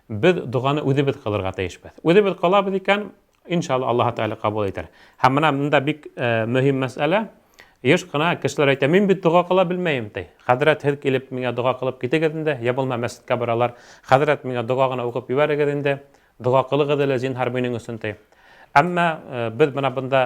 беҙ доғаны үҙебеҙ ҡылырға тейешбеҙ. Үҙебеҙ ҡылабыҙ икән, иншалла Аллаһ Тәғәлә ҡабул итер. Һәм бына бында бик мөһим мәсьәлә. Йыш ҡына кешеләр әйтә, мин бит доға ҡыла белмәйем, ти. Хәҙрәт, һеҙ килеп миңә доға ҡылып китегеҙ инде, я булмаһа мәсеткә баралар. Хәҙрәт, миңә доға ғына уҡып ебәрегеҙ инде. Доға ҡылығыҙ әле зинһар минең өсөн, ти. Әммә беҙ бына бында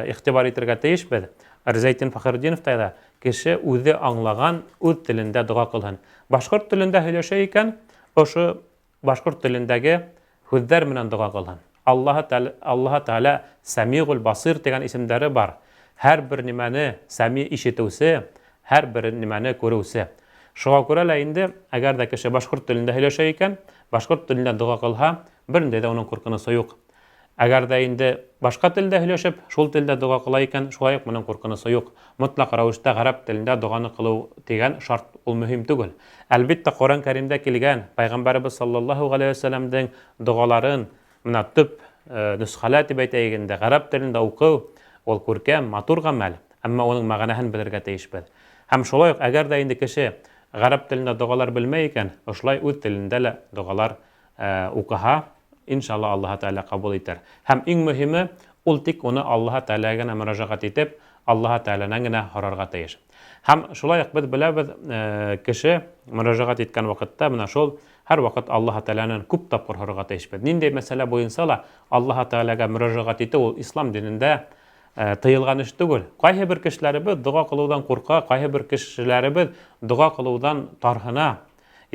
иғтибар итергә тейешбеҙ. Ризаэтдин Фәхретдинов та әйтә, кеше үҙе аңлаған үҙ телендә доға ҡылһын. Башҡорт телендә һөйләшә икән, ошо башҡорт телендәге һүҙҙәр менән доға ҡылһын. Аллаһы Тәғәлә Сәмиғул Басир тигән исемдәре бар. Һәр бер нимәне сәми ишетеүсе, һәр бер нимәне күреүсе. Шуға күрә лә инде, әгәр ҙә кеше башҡорт телендә һөйләшә икән, башҡорт телендә доға ҡылһа, бер ниндәй ҙә уның ҡурҡынысы юҡ. Әгәр ҙә инде башҡа телдә һөйләшеп, шул телдә доға ҡыла икән, шулай уҡ моның ҡурҡынысы юҡ. Мотлаҡ рәүештә ғәрәп телендә доғаны ҡылыу тигән шарт ул мөһим түгел. Әлбиттә, Ҡоран Кәримдә килгән Пәйғәмбәребеҙ саллаллаһу ғәләйһи вәсәләмдең доғаларын менә төп нөсхәлә тип әйтәйек инде, ғәрәп телендә уҡыу ул күркәм, матур ғәмәл, әммә уның мәғәнәһен белергә тейешбеҙ. Һәм шулай уҡ әгәр ҙә инде кеше ғәрәп телендә доғалар белмәй икән, ошолай үҙ телендә лә доғалар уҡыһа, иншалла Аллаһы Тәғәлә ҡабул итер. Һәм иң мөһиме, ул тик уны Аллаһы Тәғәләгә генә мөрәжәғәт итеп, Аллаһы Тәғәләнән генә һорарға тейеш. Һәм шулай уҡ беҙ беләбеҙ, кеше мөрәжәғәт иткән ваҡытта менә шул һәр ваҡыт Аллаһы Тәғәләнән күп тапҡыр һорарға тейешбеҙ. Ниндәй мәсьәлә буйынса ла Аллаһы Тәғәләгә мөрәжәғәт итеү ул ислам динендә тыйылған эш түгел. Ҡайһы бер кешеләребеҙ доға ҡылыуҙан ҡурҡа, ҡайһы бер кешеләребеҙ доға ҡылыуҙан тарһына.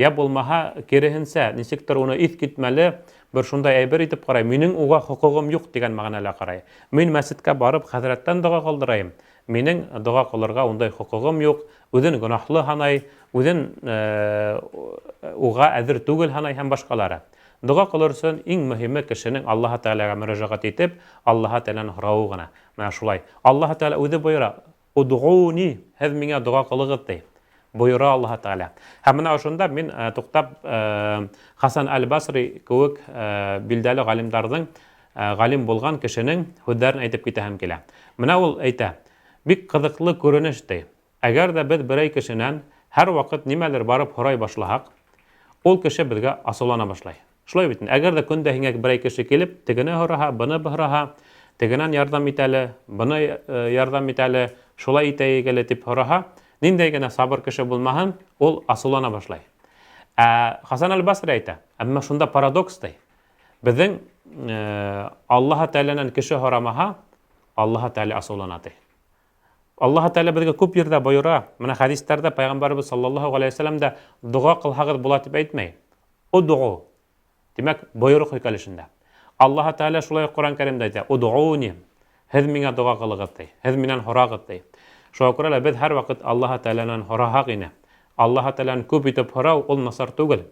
Я булмаһа, киреһенсә, нисектер уны иҫ китмәле бер шундай әйбер итеп ҡарай, минең уға хоҡуғым юҡ тигән мәғәнәлә ҡарай. Мин мәсеткә барып хәҙрәттән доға ҡылдырайым, минең доға ҡылырға ундай хоҡуғым юҡ, үҙен гонаһлы һанай, үҙен уға әҙер түгел һанай һәм башҡалары. Доға ҡылыр өсөн иң мөһиме кешенең Аллаһы Тәғәләгә мөрәжәғәт итеп, Аллаһы Тәғәләнән һорауы ғына. Менә шулай. Аллаһы Тәғәлә үҙе бойора, Удғуни, һеҙ миңә доға ҡылығыҙ, ти. Бойора Аллаһы Тәғәлә. Һәм менә ошонда мин туҡтап Хасан әл-Басри кеүек билдәле ғалимдарҙың, ғалим булған кешенең һүҙҙәрен әйтеп китәһем килә. Менә ул әйтә, бик ҡыҙыҡлы күренеш, ти. Әгәр ҙә беҙ берәй кешенән һәр ваҡыт нимәлер барып һорай башлаһаҡ, ул кеше беҙгә асыулана башлай. Шулай бит инде. Әгәр ҙә көндә һиңә берәй кеше килеп, тегене һораһа, быны һораһа, тегенән ярҙам ит әле, быны ярҙам ит әле, шулай итәйек әле тип һораһа, ниндәй генә сабыр кеше булмаһын, ул асыулана башлай. Ә Хасан әл-Басри әйтә, әммә шунда парадокс, ти. Беҙҙең Аллаһы Тәғәләнән кеше һорамаһа, Аллаһы Тәғәлә асыулана, ти. Аллаһы Тәғәлә беҙгә күп ерҙә бойора. Менә хәдистәрҙә Пәйғәмбәребеҙ саллаллаһу ғәләйһи вәсәләм дә доға ҡылһағыҙ була тип әйтмәй. Удғу. Тимәк, бойороҡ һөйкәлешендә. Аллаһы Тәғәлә шулай уҡ Ҡоран Кәримдә әйтә, Удғуни. Һеҙ миңә доға ҡылығыҙ, ти. Һеҙ минән һорағыҙ, ти. Шуға күрә лә беҙ һәр ваҡыт Аллаһы Тәғәләнән һораһаҡ ине. Аллаһы Тәғәләнән күп итеп һорау ул насар түгел.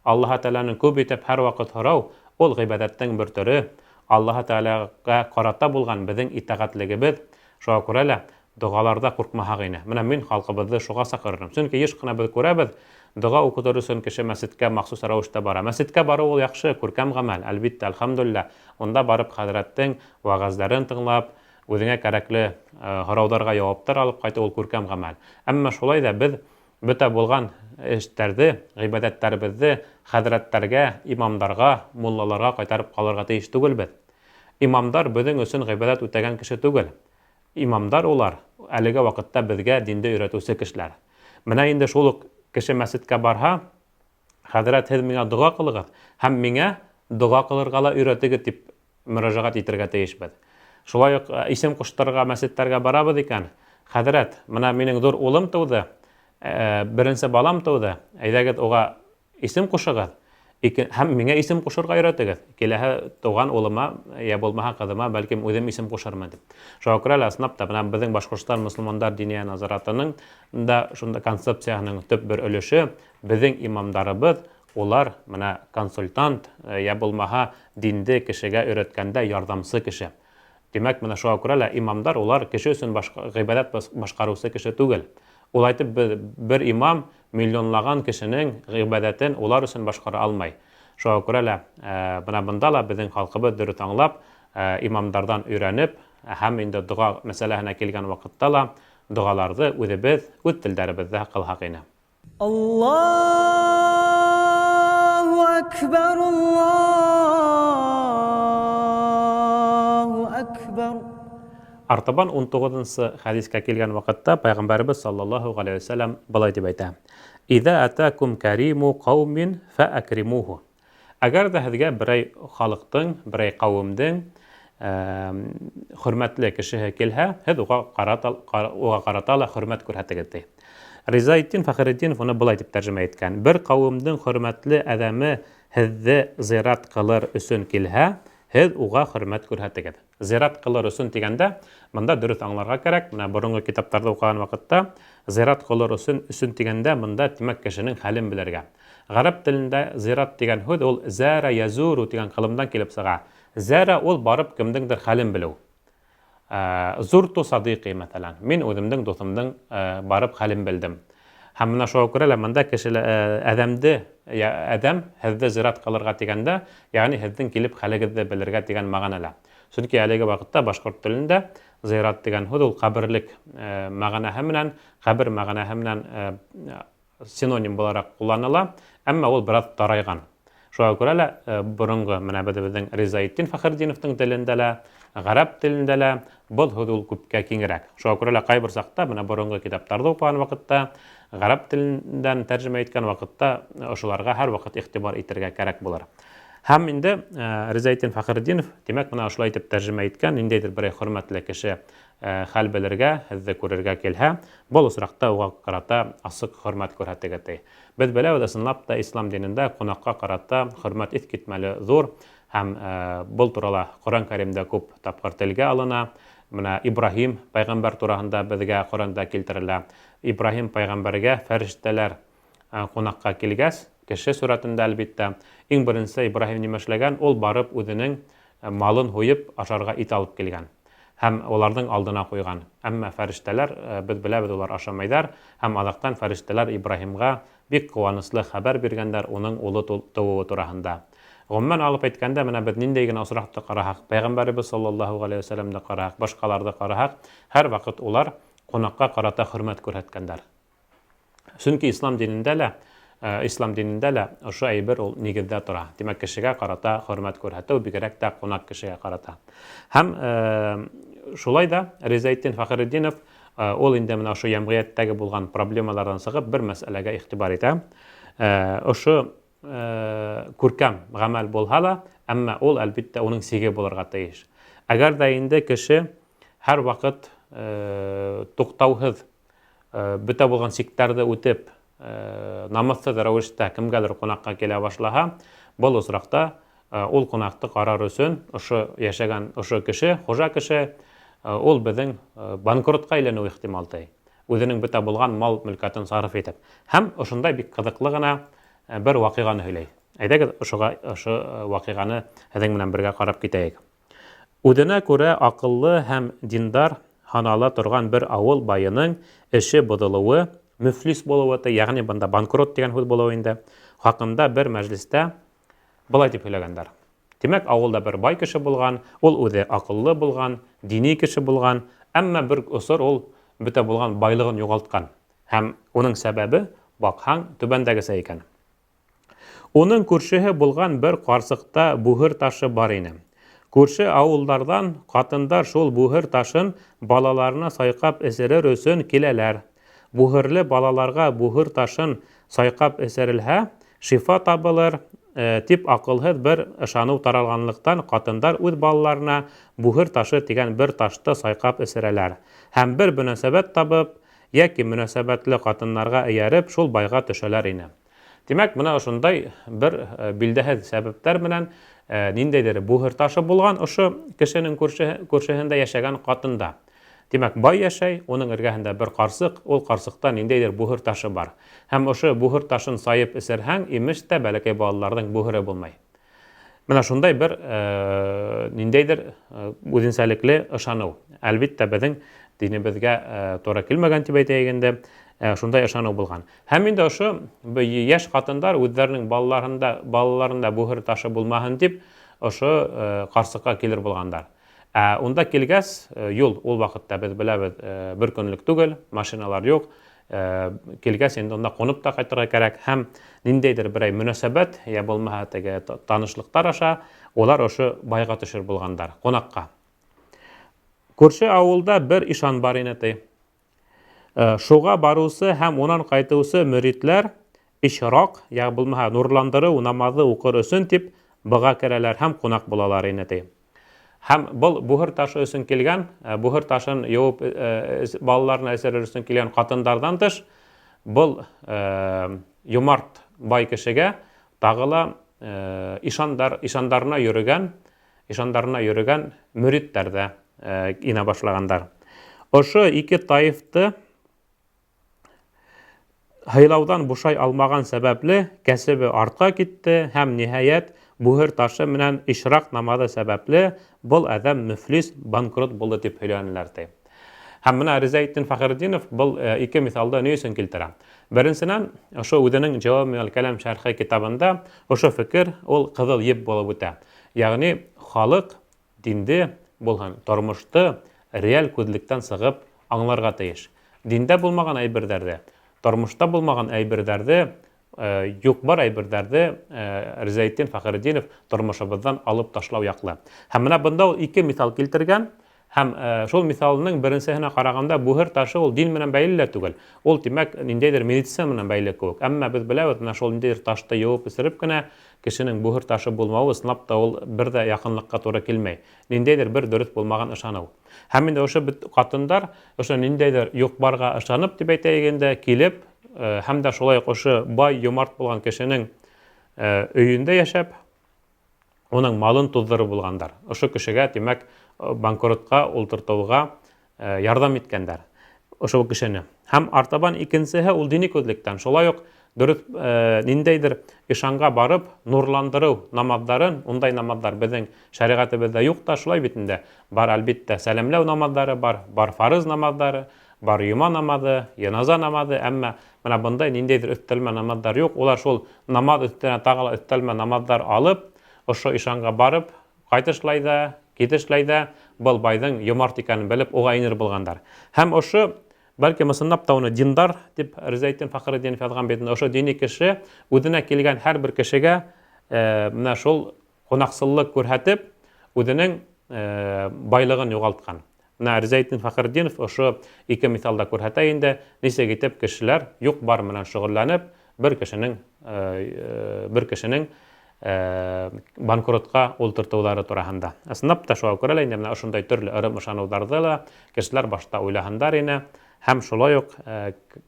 Аллаһы Тәғәләнән күп итеп һәр ваҡыт һорау ул ғибәҙәттең бер төрө. Аллаһы Тәғәләгә ҡарата булған беҙҙең итәғәтлегебеҙ. Шуға күрә лә доғаларҙа ҡурҡмаһаҡ ине. Менә мин халҡыбыҙҙы шуға саҡырырым. Сөнки йыш ҡына беҙ күрәбеҙ, Дога укытыр өсөн кеше мәсеткә махсус рәвештә бара. Мәсеткә бару ул яхшы, күркәм гамәл, әлбиттә, әлхәмдүлилләһ. Унда барып хәзрәттең вәгазьләрен тыңлап, үзеңә кәрәкле һорауҙарға яуаптар алып ҡайтыу ул күркәм гамәл. Әммә шулай ҙа беҙ бөтә булған эштәрҙе, ғибәҙәттәребеҙҙе хәҙрәттәргә, имамдарға, муллаларға ҡайтарып ҡалырға тейеш түгелбеҙ. Имамдар беҙҙең өсөн ғибәҙәт үтәгән кеше түгел. Имамдар улар әлеге ваҡытта беҙгә динде өйрәтеүсе кешеләр. Менә инде шул уҡ кеше мәсеткә барһа, хәҙрәт, һеҙ миңә доға ҡылығыҙ һәм миңә доға ҡылырға ла өйрәтегеҙ тип мөрәжәғәт итергә тейешбеҙ. Шулай уҡ исем ҡуштырырға мәсеттәргә барабыҙ икән, хәҙрәт, менә минең ҙур улым тыуҙы, беренсе балам тыуҙы, әйҙәгеҙ уға исем ҡушығыҙ, ике, һәм миңә исем ҡушырға өйрәтегеҙ. Киләһе туған улыма, йә булмаһа ҡыҙыма, бәлкем үҙем исем ҡушырмын тип. Шуға күрә лә, ысынлап та, бына беҙҙең Башҡортостан мосолмандар диния назаратының да шунда концепцияһының төп бер өлөшө беҙҙең имамдарыбыҙ улар менә консультант, йә булмаһа динде кешегә өйрәткәндә ярҙамсы кеше. Тимәк, менә шуға күрә лә имамдар улар кеше өсөн ғибәҙәт башҡарыусы кеше түгел. Улай итеп беҙ бер имам миллионлаған кешенең ғибәҙәтен улар өсөн башҡара алмай. Шуға күрә лә бына бында ла беҙҙең халҡыбыҙ дөрөҫ аңлап, имамдарҙан өйрәнеп һәм инде доға мәсьәләһенә килгән ваҡытта ла доғаларҙы үҙебеҙ үҙ телдәребеҙҙә ҡылһаҡ ине. Аллаһу әкбәр, Аллаһу әкбәр. Артабан 19-нсы хәдискә килгән ваҡытта Пәйғәмбәребеҙ саллаллаһу ғәләйһи вәсәләм былай тип әйтә: "Иҙа атакум кариму ҡаумин фаакримуху". Әгәр ҙә һеҙгә берәй халыҡтың, берәй ҡәүемдең хөрмәтле кешеһе килһә, һеҙ уға ҡарата, уға ҡарата ла хөрмәт күрһәтегеҙ, ти. Ризаетдин Фәхретдинов уны былай тип тәржемә иткән: Бер ҡәүемдең хөрмәтле әҙәме һеҙҙе зират ҡылыр өсөн килһә, һеҙ уға хөрмәт күрһәтегеҙ. Зират ҡылыр өсөн тигәндә, бында дөрөҫ аңларға кәрәк. Менә боронғо китаптарҙы уҡыған ваҡытта зират ҡылыр өсөн өсөн тигәндә, бында тимәк кешенең хәлен белергә. Ғәрәп телендә зират тигән һүҙ ул зара язуру тигән ҡылымдан килеп сыға. Зара ул барып кемдеңдер хәлен белеү. Зурту садиҡи, мәҫәлән, мин үҙемдең дуҫымдың барып хәлен белдем. Һәм менә шуға күрә лә бында кеше әҙәмде, әҙәм һеҙҙе зират ҡылырға тигәндә, ягъни һеҙҙең килеп хәлегеҙҙе белергә тигән мәғәнәлә. Сөнки әлеге ваҡытта башҡорт телендә зират тигән һүҙ ул ҡәберлек мәғәнәһе менән, ҡәбер мәғәнәһе менән синоним булараҡ ҡулланыла, әммә ул бер аҙ тарайған. Шуға күрә лә боронғо менә беҙҙең Ризаетдин Фәхретдиновтың телендә лә, ғәрәп телендә лә был һүҙ ул күпкә киңерәк. Шуға күрә лә ҡайбер саҡта менә боронғо китаптарҙы уҡыған ваҡытта, ғәрәп теленән тәржемә иткән ваҡытта ошоларға һәр ваҡыт иғтибар итергә кәрәк булыр. Һәм инде Ризаетдин Фәхретдинов, тимәк, менә ошолай итеп тәржемә иткән, ниндәйҙер берәй хөрмәтле кеше хәл белергә, һеҙҙе күрергә килһә, был осраҡта уға ҡарата асыҡ хөрмәт күрһәтегеҙ, ти. Беҙ беләбеҙ, ысынлап та ислам динендә ҡунаҡҡа ҡарата хөрмәт иҫ китмәле ҙур, һәм был турала Ҡөрьән Кәримдә күп тапҡыр телгә алына. Менә Ибраһим пәйғәмбәр тураһында беҙгә Ҡөрьәндә килтерелә. Ибраһим пәйғәмбәргә фәрештәләр ҡунаҡҡа килгәс, кеше сүрәтендә әлбиттә, иң беренсе Ибраһим нимә эшләгән? Ул барып үҙенең малын һуйып ашарға ит алып килгән һәм уларҙың алдына ҡуйған. Әммә фәрештәләр, беҙ беләбеҙ, улар ашамайҙар, һәм аҙаҡтан фәрештәләр Ибраһимға бик ҡыуаныслы хәбәр биргәндәр уның улы тыуыуы тураһында. Ғөмүмән алып әйткәндә, менә беҙ ниндәй генә осраҡты ҡараһаҡ, Пәйғәмбәребеҙ саллаллаһу ғәләйһи вәсәләмде ҡараһаҡ, башҡаларҙы ҡараһаҡ, һәр ваҡыт улар ҡунаҡҡа ҡарата хөрмәт күрһәткәндәр. Сөнки ислам динендә лә, ислам динендә лә ошо әйбер ул нигеҙҙә тора. Тимәк, кешегә ҡарата хөрмәт күрһәтеү, бигерәк тә ҡунаҡ кешегә ҡарата. Һәм шулай да Ризаетдин Фәхретдинов ул инде менә ошо йәмғиәттәге булған проблемаларҙан сығып бер мәсьәләгә иғтибар итә. Ошо күркәм ғәмәл булһа ла, әммә ул әлбиттә уның сиге булырға тейеш. Әгәр ҙә инде кеше һәр ваҡыт туҡтауһыҙ бөтә булған сиктәрҙе үтеп, намыҫһыҙ рәүештә кемгәлер ҡунаҡҡа килә башлаһа, был осраҡта ул ҡунаҡты ҡарар өсөн ошо йәшәгән ошо кеше, хужа кеше, ул беҙҙең банкротҡа әйләнеү ихтимал, ти. Үҙенең бөтә булған мал мөлкәтен сарыф итеп. Һәм ошондай бик ҡыҙыҡлы ғына бер ваҡиғаны һөйләй. Әйҙәгеҙ, ошоға ошо ваҡиғаны һеҙҙең менән бергә ҡарап китәйек. Үҙенә күрә аҡыллы һәм диндар һанала торған бер ауыл байының эше боҙолоуы мөфлис булыуы, ягъни бында банкрот дигән һүҙ булыуы инде, хаҡында бер мәжлестә былай дип һөйләгәндәр. Тимәк, ауылда бер бай кеше булған, ул үҙе аҡыллы булған, дини кеше булған, әммә бер осор ул бөтә булған байлығын юғалтҡан. Һәм уның сәбәбе, баҡһаң, түбәндәгесә икән. Уның күршеһе булған бер ҡарсыҡта буһыр ташы бар ине. Күрше ауылдарҙан ҡатындар шул буһыр ташын балаларына сайҡап эсерер өсөн киләләр. Буһырлы балаларға буһыр ташын сайҡап эсерелһә, шифа табылыр, тип аҡылһыҙ бер ышаныу таралғанлыҡтан ҡатындар үҙ балаларына буһыр ташы тигән бер ташты сайҡап эсерәләр. Һәм бер мөнәсәбәт табып, йәки мөнәсәбәтле ҡатыннарға эйәреп, шул байға төшәләр ине. Тимәк, бына ошондай бер билдәһеҙ сәбәптәр менән ниндәйҙер буһыр ташы булған ошо кешенең күршеһендә йәшәгән ҡатында. Тимәк, бай йәшәй, уның эргәһендә бер ҡарсыҡ, ул ҡарсыҡта ниндәйҙер буһыр ташы бар. Һәм ошо буһыр ташын сайып эсерһәң, имеш тә бәләкәй балаларҙың буһыры булмай. Бына шундай бер ниндәйҙер үҙенсәлекле ышаныу. Әлбиттә, беҙҙең динебеҙгә тура килмәгән тип әйтәйек инде, шундай ышаныу булған. Һәм инде ошо йәш ҡатындар үҙҙәренең балаларында буһыр ташы булмаһын тип ошо ҡарсыҡҡа килер булғандар. Унда килгәс, юл ул ваҡытта беҙ беләбеҙ, бер көнлөк түгел, машиналар юҡ. Килгәс инде унда ҡунып та ҡайтырға кәрәк һәм ниндәйҙер берәй мөнәсәбәт йә булмаһа теге танышлыҡтар аша улар ошо байға төшөр булғандар ҡунаҡҡа. Күрше ауылда бер ишан бар ине ти. Шуға барыусы һәм унан ҡайтыусы мөритләр ишраҡ, йә булмаһа нурландырыу намаҙы уҡыр өсөн тип быға керәләр һәм ҡунаҡ булалар ине ти. Һәм был буһыр ташы өсөн килгән, буһыр ташын йыуып, балаларына эсерер өсөн килгән ҡатындарҙан тыш, был йомарт бай кешегә тағы ла ишандарына йөрөгән мөриттәр ҙә инә башлағандар. Ошо ике таифты һыйлауҙан бушай алмаған сәбәпле кәсебе артҡа китте һәм ниһайәт буһыр ташы менән ишраҡ намаҙы сәбәпле был әҙәм мөфлис, банкрот булды тип һөйләнеләр ти. Һәм бына Ризаэтдин Фәхретдинов был ике миҫалды ни өсөн килтерә? Беренсенән, ошо үҙенең Җавамиул Кәләм шәрхе китабында ошо фекер ул ҡыҙыл еп булып үтә. Ягъни халыҡ динде булһын, тормошто реаль күҙлектән сығып аңларға тейеш. Диндә булмаған әйберҙәрҙе, тормошта булмаған әйберҙәрҙе, юҡ бар әйберҙәрҙе Ризаэтдин Фәхретдинов тормошобоҙҙан алып ташлау яҡлы. Һәм бына бында ул ике миҫал килтергән. Һәм шул миҫалының беренсеһенә ҡарағанда буһыр ташы ул дин менән бәйле лә түгел. Ул, тимәк, ниндәйҙер медицина менән бәйле кеүек. Әммә беҙ беләбеҙ, бына шул ниндәйҙер ташты йыуып эсереп кенә кешенең буһыр ташы булмауы ысынлап та ул бер ҙә яҡынлыҡҡа тура килмәй. Ниндәйҙер бер дөрөҫ булмаған ышаныу. Һәм инде ошо бит ҡатындар ошо ниндәйҙер юҡ-барға ышанып тип әйтәйек инде, килеп, һәм дә шулай уҡ ошо бай йомарт булған кешенең өйөндә йәшәп, уның малын туҙҙырып булғандар. Ошо кешегә, тимәк, банкротҡа ултыртыуға ярҙам иткәндәр ошо кешене. Һәм артабан икенсеһе ул дини күҙлектән. Шулай уҡ дөрөҫ ниндәйҙер ишанға барып нурландырыу намаҙҙарын, ундай намаҙҙар беҙҙең шәриғәтебеҙҙә юҡ та, шулай бит инде. Бар, әлбиттә, сәләмләү намаҙҙары бар, бар фарыз намаҙҙары, бар йома намаҙы, йыназа намаҙы, әммә бына бындай ниндәйҙер өҫтәлмә намаҙҙар юҡ. Улар шул намаҙ өҫтөнә тағы ла өҫтәлмә намаҙҙар алып, ошо ишанға барып, ҡайтышлай ҙа, китешләй ҙә, был байҙың йомарт икәнен белеп, уға инер булғандар. Һәм ошо, бәлки, ысынлап та уны диндар тип Ризаэтдин Фәхретдинов яҙған бит инде, ошо дини кеше үҙенә килгән һәр бер кешегә менә шул ҡунаҡсыллыҡ күрһәтеп, үҙенең байлығын юғалтҡан. Менә Ризаэтдин Фәхретдинов ошо ике миҫалда күрһәтә инде, нисек итеп кешеләр юҡ-бар менән шөғөлләнеп, бер кешенең банкротҡа ултыртыуҙары тураһында. Ысынлап та шуға күрә лә инде менә ошондай төрлө ырым ышаныуҙарҙы ла кешеләр башта уйлаһындар ине, һәм шулай уҡ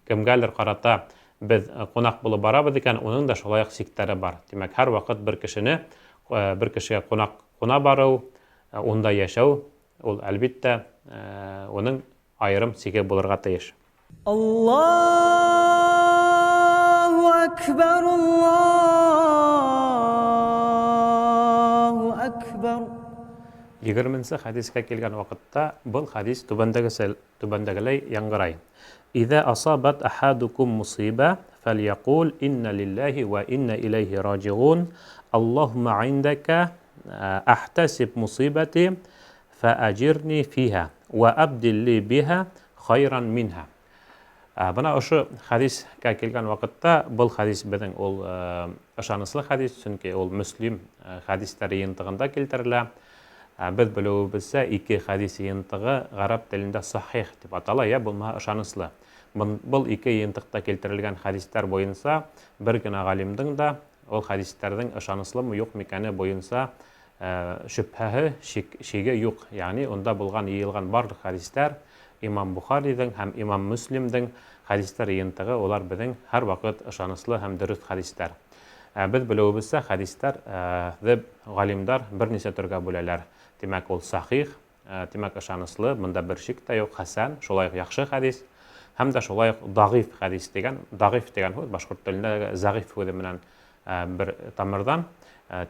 кемгәлер ҡарата беҙ ҡунаҡ булып барабыҙ икән, уның да шулай уҡ сиктәре бар. Тимәк, һәр ваҡыт бер кешегә ҡуна барыу, унда йәшәү, ул әлбиттә уның айырым сиге булырға тейеш. Аллаһу акбар, Аллаһу акбар. Егерменсе хәдискә килгән ваҡытта был хәдис түбәндәгеләй яңғырай. Иҙә асабат ахадукум мусиба фәлйәҡул иннә лилләһи вә иннә иләйһи раджиғун Аллаһумма индәкә әхтәсиб мусибати фәәҗирни фиһа вә әбдилли биһа хайран минһа. Бына ошо хәдискә килгән ваҡытта, был хәдис беҙҙең ул ышаныслы хәдис, сөнки ул Мөслим хәдистәр йыйынтығында килтерелә. Беҙ белеүебеҙсә, ике хәдис йыйынтығы ғәрәп телендә сахих тип атала, йә булмаһа ышаныслы. Был ике йыйынтыҡта килтерелгән хәдистәр буйынса бер генә ғалимдың да ул хәдистәрҙең ышаныслымы, юҡмы икәне буйынса шөбһәһе, шик, шиге юҡ. Ягъни унда булған йыйылған барлыҡ хәдистәр Имам Бухариҙың һәм Имам Мөслимдең хәдистәр йыйынтығы, улар беҙҙең һәр ваҡыт ышаныслы һәм дөрөҫ хәдистәр. Беҙ белеүебеҙсә, хәдистәрҙе ғалимдар бер нисә төргә бүләләр. Тимәк, ул сахих, тимәк, ышаныслы, бында бер шик тә юҡ, хәсән, шулай уҡ яҡшы хәдис, һәм дә шулай уҡ дағиф хәдис тигән, дағиф тигән һүҙ башҡорт телендәге зәғиф һүҙе менән бер тамырҙан.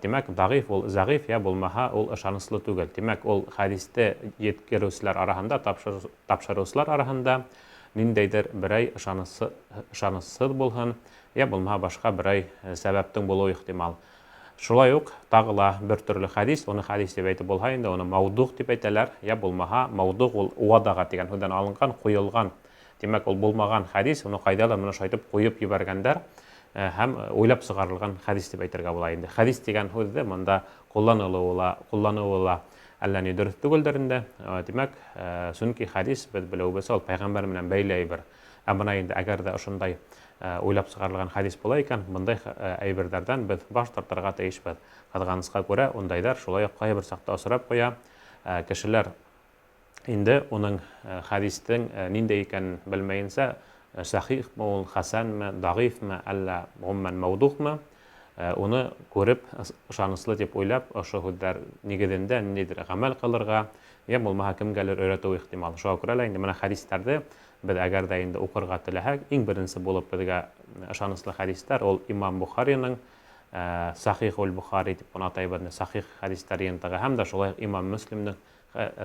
Тимәк, дағиф ул зәғиф, йә булмаһа ул ышаныслы түгел. Тимәк, ул хәдисте еткереүселәр араһында, тапшырыусылар араһында ниндәйҙер берәй ышанысһыҙ булһын, йә булмаһа башҡа берәй сәбәптең булыуы ихтимал. Шулай уҡ тағы ла бер төрлө хәдис, уны хәдис тип әйтеп булһа инде, уны мәүдуғ тип әйтәләр, йә булмаһа мәүдуғ ул вадаға тигән һүҙҙән алынған, ҡуйылған. Тимәк, ул булмаған хәдис, уны ҡайҙалыр менә шулайтып ҡуйып ебәргәндәр һәм уйлап сығарылған хәдис тип әйтергә була инде. Хәдис тигән һүҙҙе бында ҡулланылыуы ла, ҡулланыуы ла әллә ни дөрөҫ түгелдер инде. Тимәк, сөнки хәдис, беҙ белеүебеҙсә, ул пәйғәмбәр менән бәйле әйбер. Ә бына инде әгәр ҙә ошондай уйлап сығарылған хәдис була икән, бындай әйберҙәрҙән беҙ баш тартырға тейешбеҙ. Ҡыҙғанысҡа күрә, ундайҙар шулай уҡ ҡайһы бер саҡта осрап ҡуя. Кешеләр инде уның хәдистең ниндәй икәнен белмәйенсә, сахихмы ул, хәсәнме, дағифме, әллә ғөмүмән мәүдуғмы, уны күреп, ышаныслы тип уйлап, ошо һүҙҙәр нигеҙендә ниндәйҙер ғәмәл ҡылырға, йә булмаһа кемгәлер өйрәтеү ихтимал. Шуға күрә лә инде бына хәдистәрҙе беҙ әгәр ҙә инде уҡырға теләһәк, иң беренсе булып беҙгә ышаныслы хәдистәр ул Имам Бухариның Сахихул Бухари тип уны атайбыҙ, сахих хәдистәр йыйынтығы һәм дә шулай уҡ Имам Мөслимдең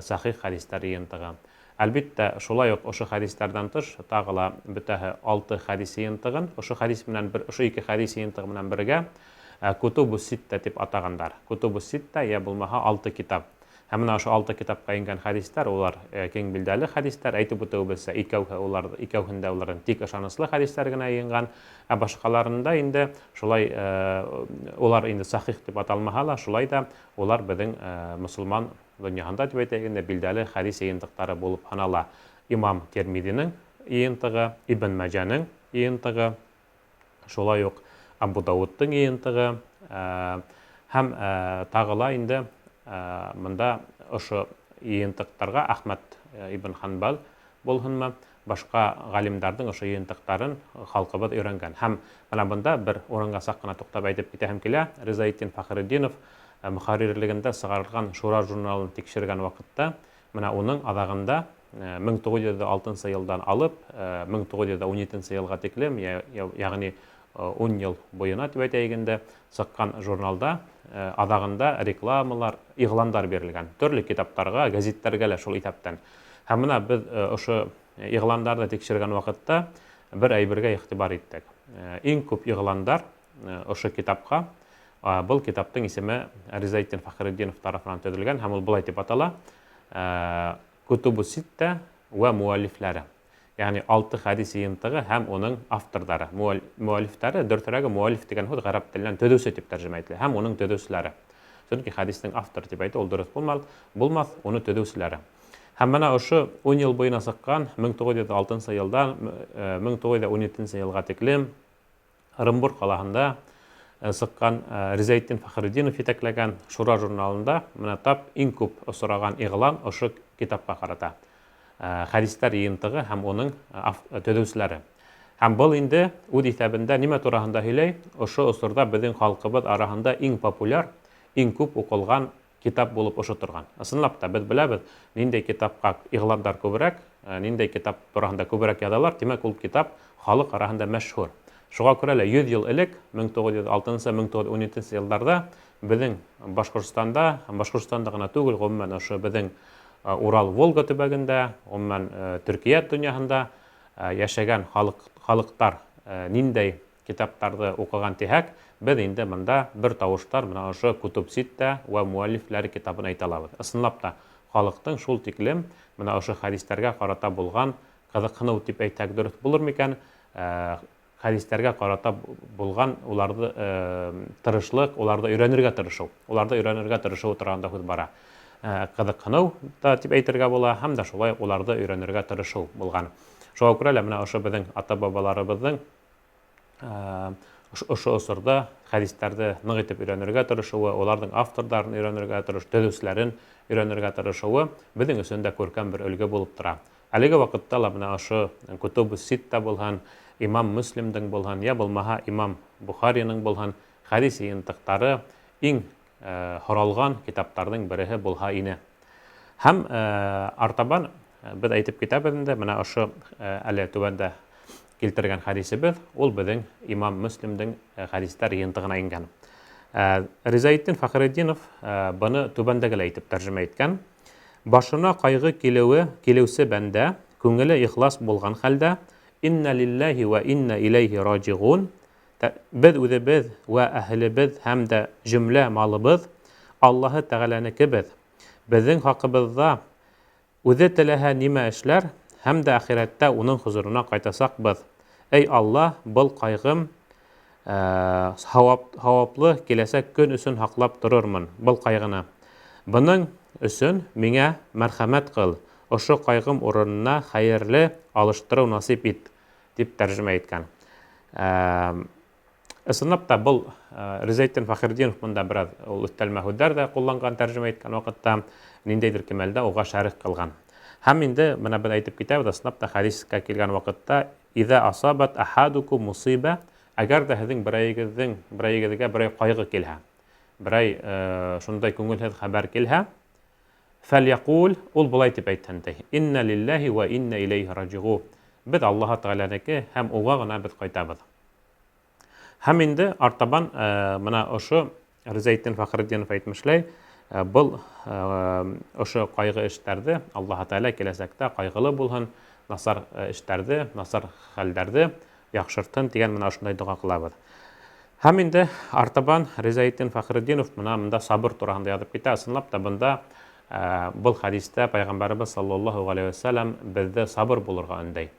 сахих хәдистәр йыйынтығы. Әлбиттә, шулай уҡ ошо хәдистәрҙән тыш тағы ла бөтәһе алты хәдис йыйынтығын ошо хәдис менән бер ошо ике хәдис йыйынтығы менән бергә Кутубу Ситтә тип атағандар. Кутубу Ситтә йә булмаһа алты китап. Һәм менә ошо алты китапҡа ингән хәдистәр, улар киң билдәле хәдистәр, әйтеп үтеүебеҙсә, икәүһе улар, икәүһендә уларҙан тик ышаныслы хәдистәр генә йыйынған, ә башҡаларында инде шулай улар инде сахих тип аталмаһа ла, шулай ҙа улар беҙҙең мосолман донъяһында тип әйтәйек инде билдәле хәдис йыйынтыҡтары булып һанала. Имам Тирмизиның йыйынтығы, Ибн Мәҗәнең йыйынтығы, шулай уҡ Абу Дауыттың йыйынтығы һәм тағы ла инде бында ошо йыйынтыҡтарға Әхмәт ибн Ханбал булһынмы, башҡа ғалимдарҙың ошо йыйынтыҡтарын халҡыбыҙ өйрәнгән. Һәм бына бында бер урынға саҡ ҡына туҡтап әйтеп китәһем килә. Ризаетдин Фәхретдинов мөхәррирлегендә сығарылған Шура журналын тикшергән ваҡытта, менә уның аҙағында 1906 йылдан алып 1917 йылға тиклем, ягъни 10 йыл буйына тип әйтәйек инде, сыҡҡан журналда аҙағында рекламалар, иғландар бирелгән. Төрлө китаптарға, гәзиттәргә лә шул иҫәптән. Һәм бына беҙ ошо иғландарҙы тикшергән ваҡытта бер әйбергә иғтибар иттек. Иң күп иғландар ошо китапҡа, был китаптың исеме Ризаетдин Фәхретдинов тарафынан төҙөлгән һәм ул былай тип атала: Кутубу Ситтә вә муаллифләре. Ягъни алты хәдис йыйынтығы һәм уның авторҙары, муаллифтары, дөрөҫөрәге муаллиф тигән һүҙ ғәрәп теленән төҙөүсе тип тәржемә ителә һәм уның төҙөүселәре. Сөнки хәдистең авторы тип әйтеү ул дөрөҫ булмаҫ, уны төҙөүселәре. Һәм бына ошо 10 йыл буйына сыҡҡан 1906 йылдан 1917 йылға тиклем Ырымбур ҡалаһында сыҡҡан Ризаетдин Фәхретдинов етәкләгән Шура журналында менә тап иң күп осраған иғлан ошо китапҡа ҡарата. Хәдистәр йыйынтығы һәм уның төҙөүселәре. Һәм был инде үҙ иҫәбендә нимә тураһында һөйләй? Ошо осорҙа беҙҙең халҡыбыҙ араһында иң популяр, иң күп уҡылған китап булып ошо торған. Ысынлап та, беҙ беләбеҙ, ниндәй китапҡа иғландар күберәк, ниндәй китап тураһында күберәк яҙалар, тимәк, ул китап халыҡ араһында мәшһүр. Шуға күрә лә 100 йыл элек, 1906-1917 йылдарҙа беҙҙең Башҡортостанда, Башҡортостанда ғына түгел, ғөмүмән, ошо беҙҙең Урал-Волга төбәгендә, ғөмүмән, Төркиә донъяһында йәшәгән халык, халыҡтар ниндәй китаптарҙы уҡыған тиһәк, беҙ инде бында бер тауыштар менә ошо Кутуб Ситтә вә муаллифләре китабын әйтә алабыҙ. Ысынлап та, халыҡтың шул тиклем менә ошо хәдистәргә ҡарата булған ҡыҙыҡһыныу тип әйтһәк дөрөҫ булыр микән? Хәдистәргә ҡарата булған уларҙы тырышлыҡ, уларҙы өйрәнергә тырышыу, уларҙы өйрәнергә тырышыу тураһында һүҙ бара. Ҡыҙыҡһыныу та тип әйтергә була, һәм дә шулай уларҙы өйрәнергә тырышыу булған. Шуға күрә лә менә ошо беҙҙең ата-бабаларыбыҙҙың ошо осорҙа хәдистәрҙе ныҡ итеп өйрәнергә тырышыуы, уларҙың авторҙарын өйрәнергә тырыш, төҙөүселәрен өйрәнергә тырышыуы беҙҙең өсөн дә күркәм бер өлгө булып тора. Әлеге ваҡытта ла менә ошо Кутубу Ситта булһын, имам Мөслимдең булһын, йә булмаһа имам Бухариның булһын, хәдис йыйынтыҡтары иң һоралған китаптарҙың береһе булһа ине. Һәм артабан беҙ әйтеп китәбеҙ инде, менә ошо әле түбәндә килтергән хәдисебеҙ, ул беҙҙең имам Мөслимдең хәдистәр йыйынтығына ингән. Ризаетдин Фәхретдинов быны түбәндәгеләй итеп тәржемә иткән. Башына ҡайғы килеүе, килеүсе бәндә, күңеле ихлас булған хәлдә, Иннә лилләһи вә иннә иләйһи раҗигун, Беҙ үҙебеҙ вә әһелебеҙ һәм дә җөмлә малыбыҙ Аллаһы Тәгаләнекебеҙ. Беҙҙең хаҡыбыҙҙа Үҙе теләһә нимә эшләр, һәм дә әхирәттә Уның хозурына ҡайтасаҡбыҙ. Эй Алла, был ҡайғым һауап, һауаплы киләсәк көн өсөн һаҡлап торормон был ҡайғыны. Бының өсөн миңә мәрхәмәт ҡыл, ошо ҡайғым урынына хәйерле алыштырыу насип ит, дип тәржемә иткән. Ысынлап та был Ризаетдин Фәхретдинов бында бераз ул өҫтәлмә һүҙҙәр ҙә ҡулланған тәржемә иткән ваҡытта, ниндәйҙер кимәлдә уға шәрех ҡылған. Һәм инде менә беҙ әйтеп китәбеҙ, ысынлап та хәдискә килгән ваҡытта Иҙә асабат ахадукум мусиба, әгәр дә һеҙҙең берәйегеҙҙең берәйегеҙгә берәй ҡайғы килһә, берәй шундай күңелһеҙ хәбәр килһә, фәлйәкул, ул былай дип әйтһен ти: Иннә лилләһи вә иннә иләйһи раҗигу. Беҙ Аллаһы Тәгаләнеке һәм уға ғына беҙ ҡайтабыҙ. Һәм инде артабан менә ошо Ризаетдин Фәхретдинов әйтмешләй, был ошо ҡайғы эштәрҙе Аллаһы Тәгалә киләсәктә ҡайғылы булһын, насар эштәрҙе, насар хәлдәрҙе яҡшыртһын тигән менә ошондай доға ҡылабыҙ. Һәм инде артабан Ризаетдин Фәхретдинов менә монда сабыр тураһында язып китә. Ысынлап та бында был хәдистә Пәйғәмбәребеҙ саллаллаһу галәйһи вә сәлләм беҙҙе сабыр булырға өндәй.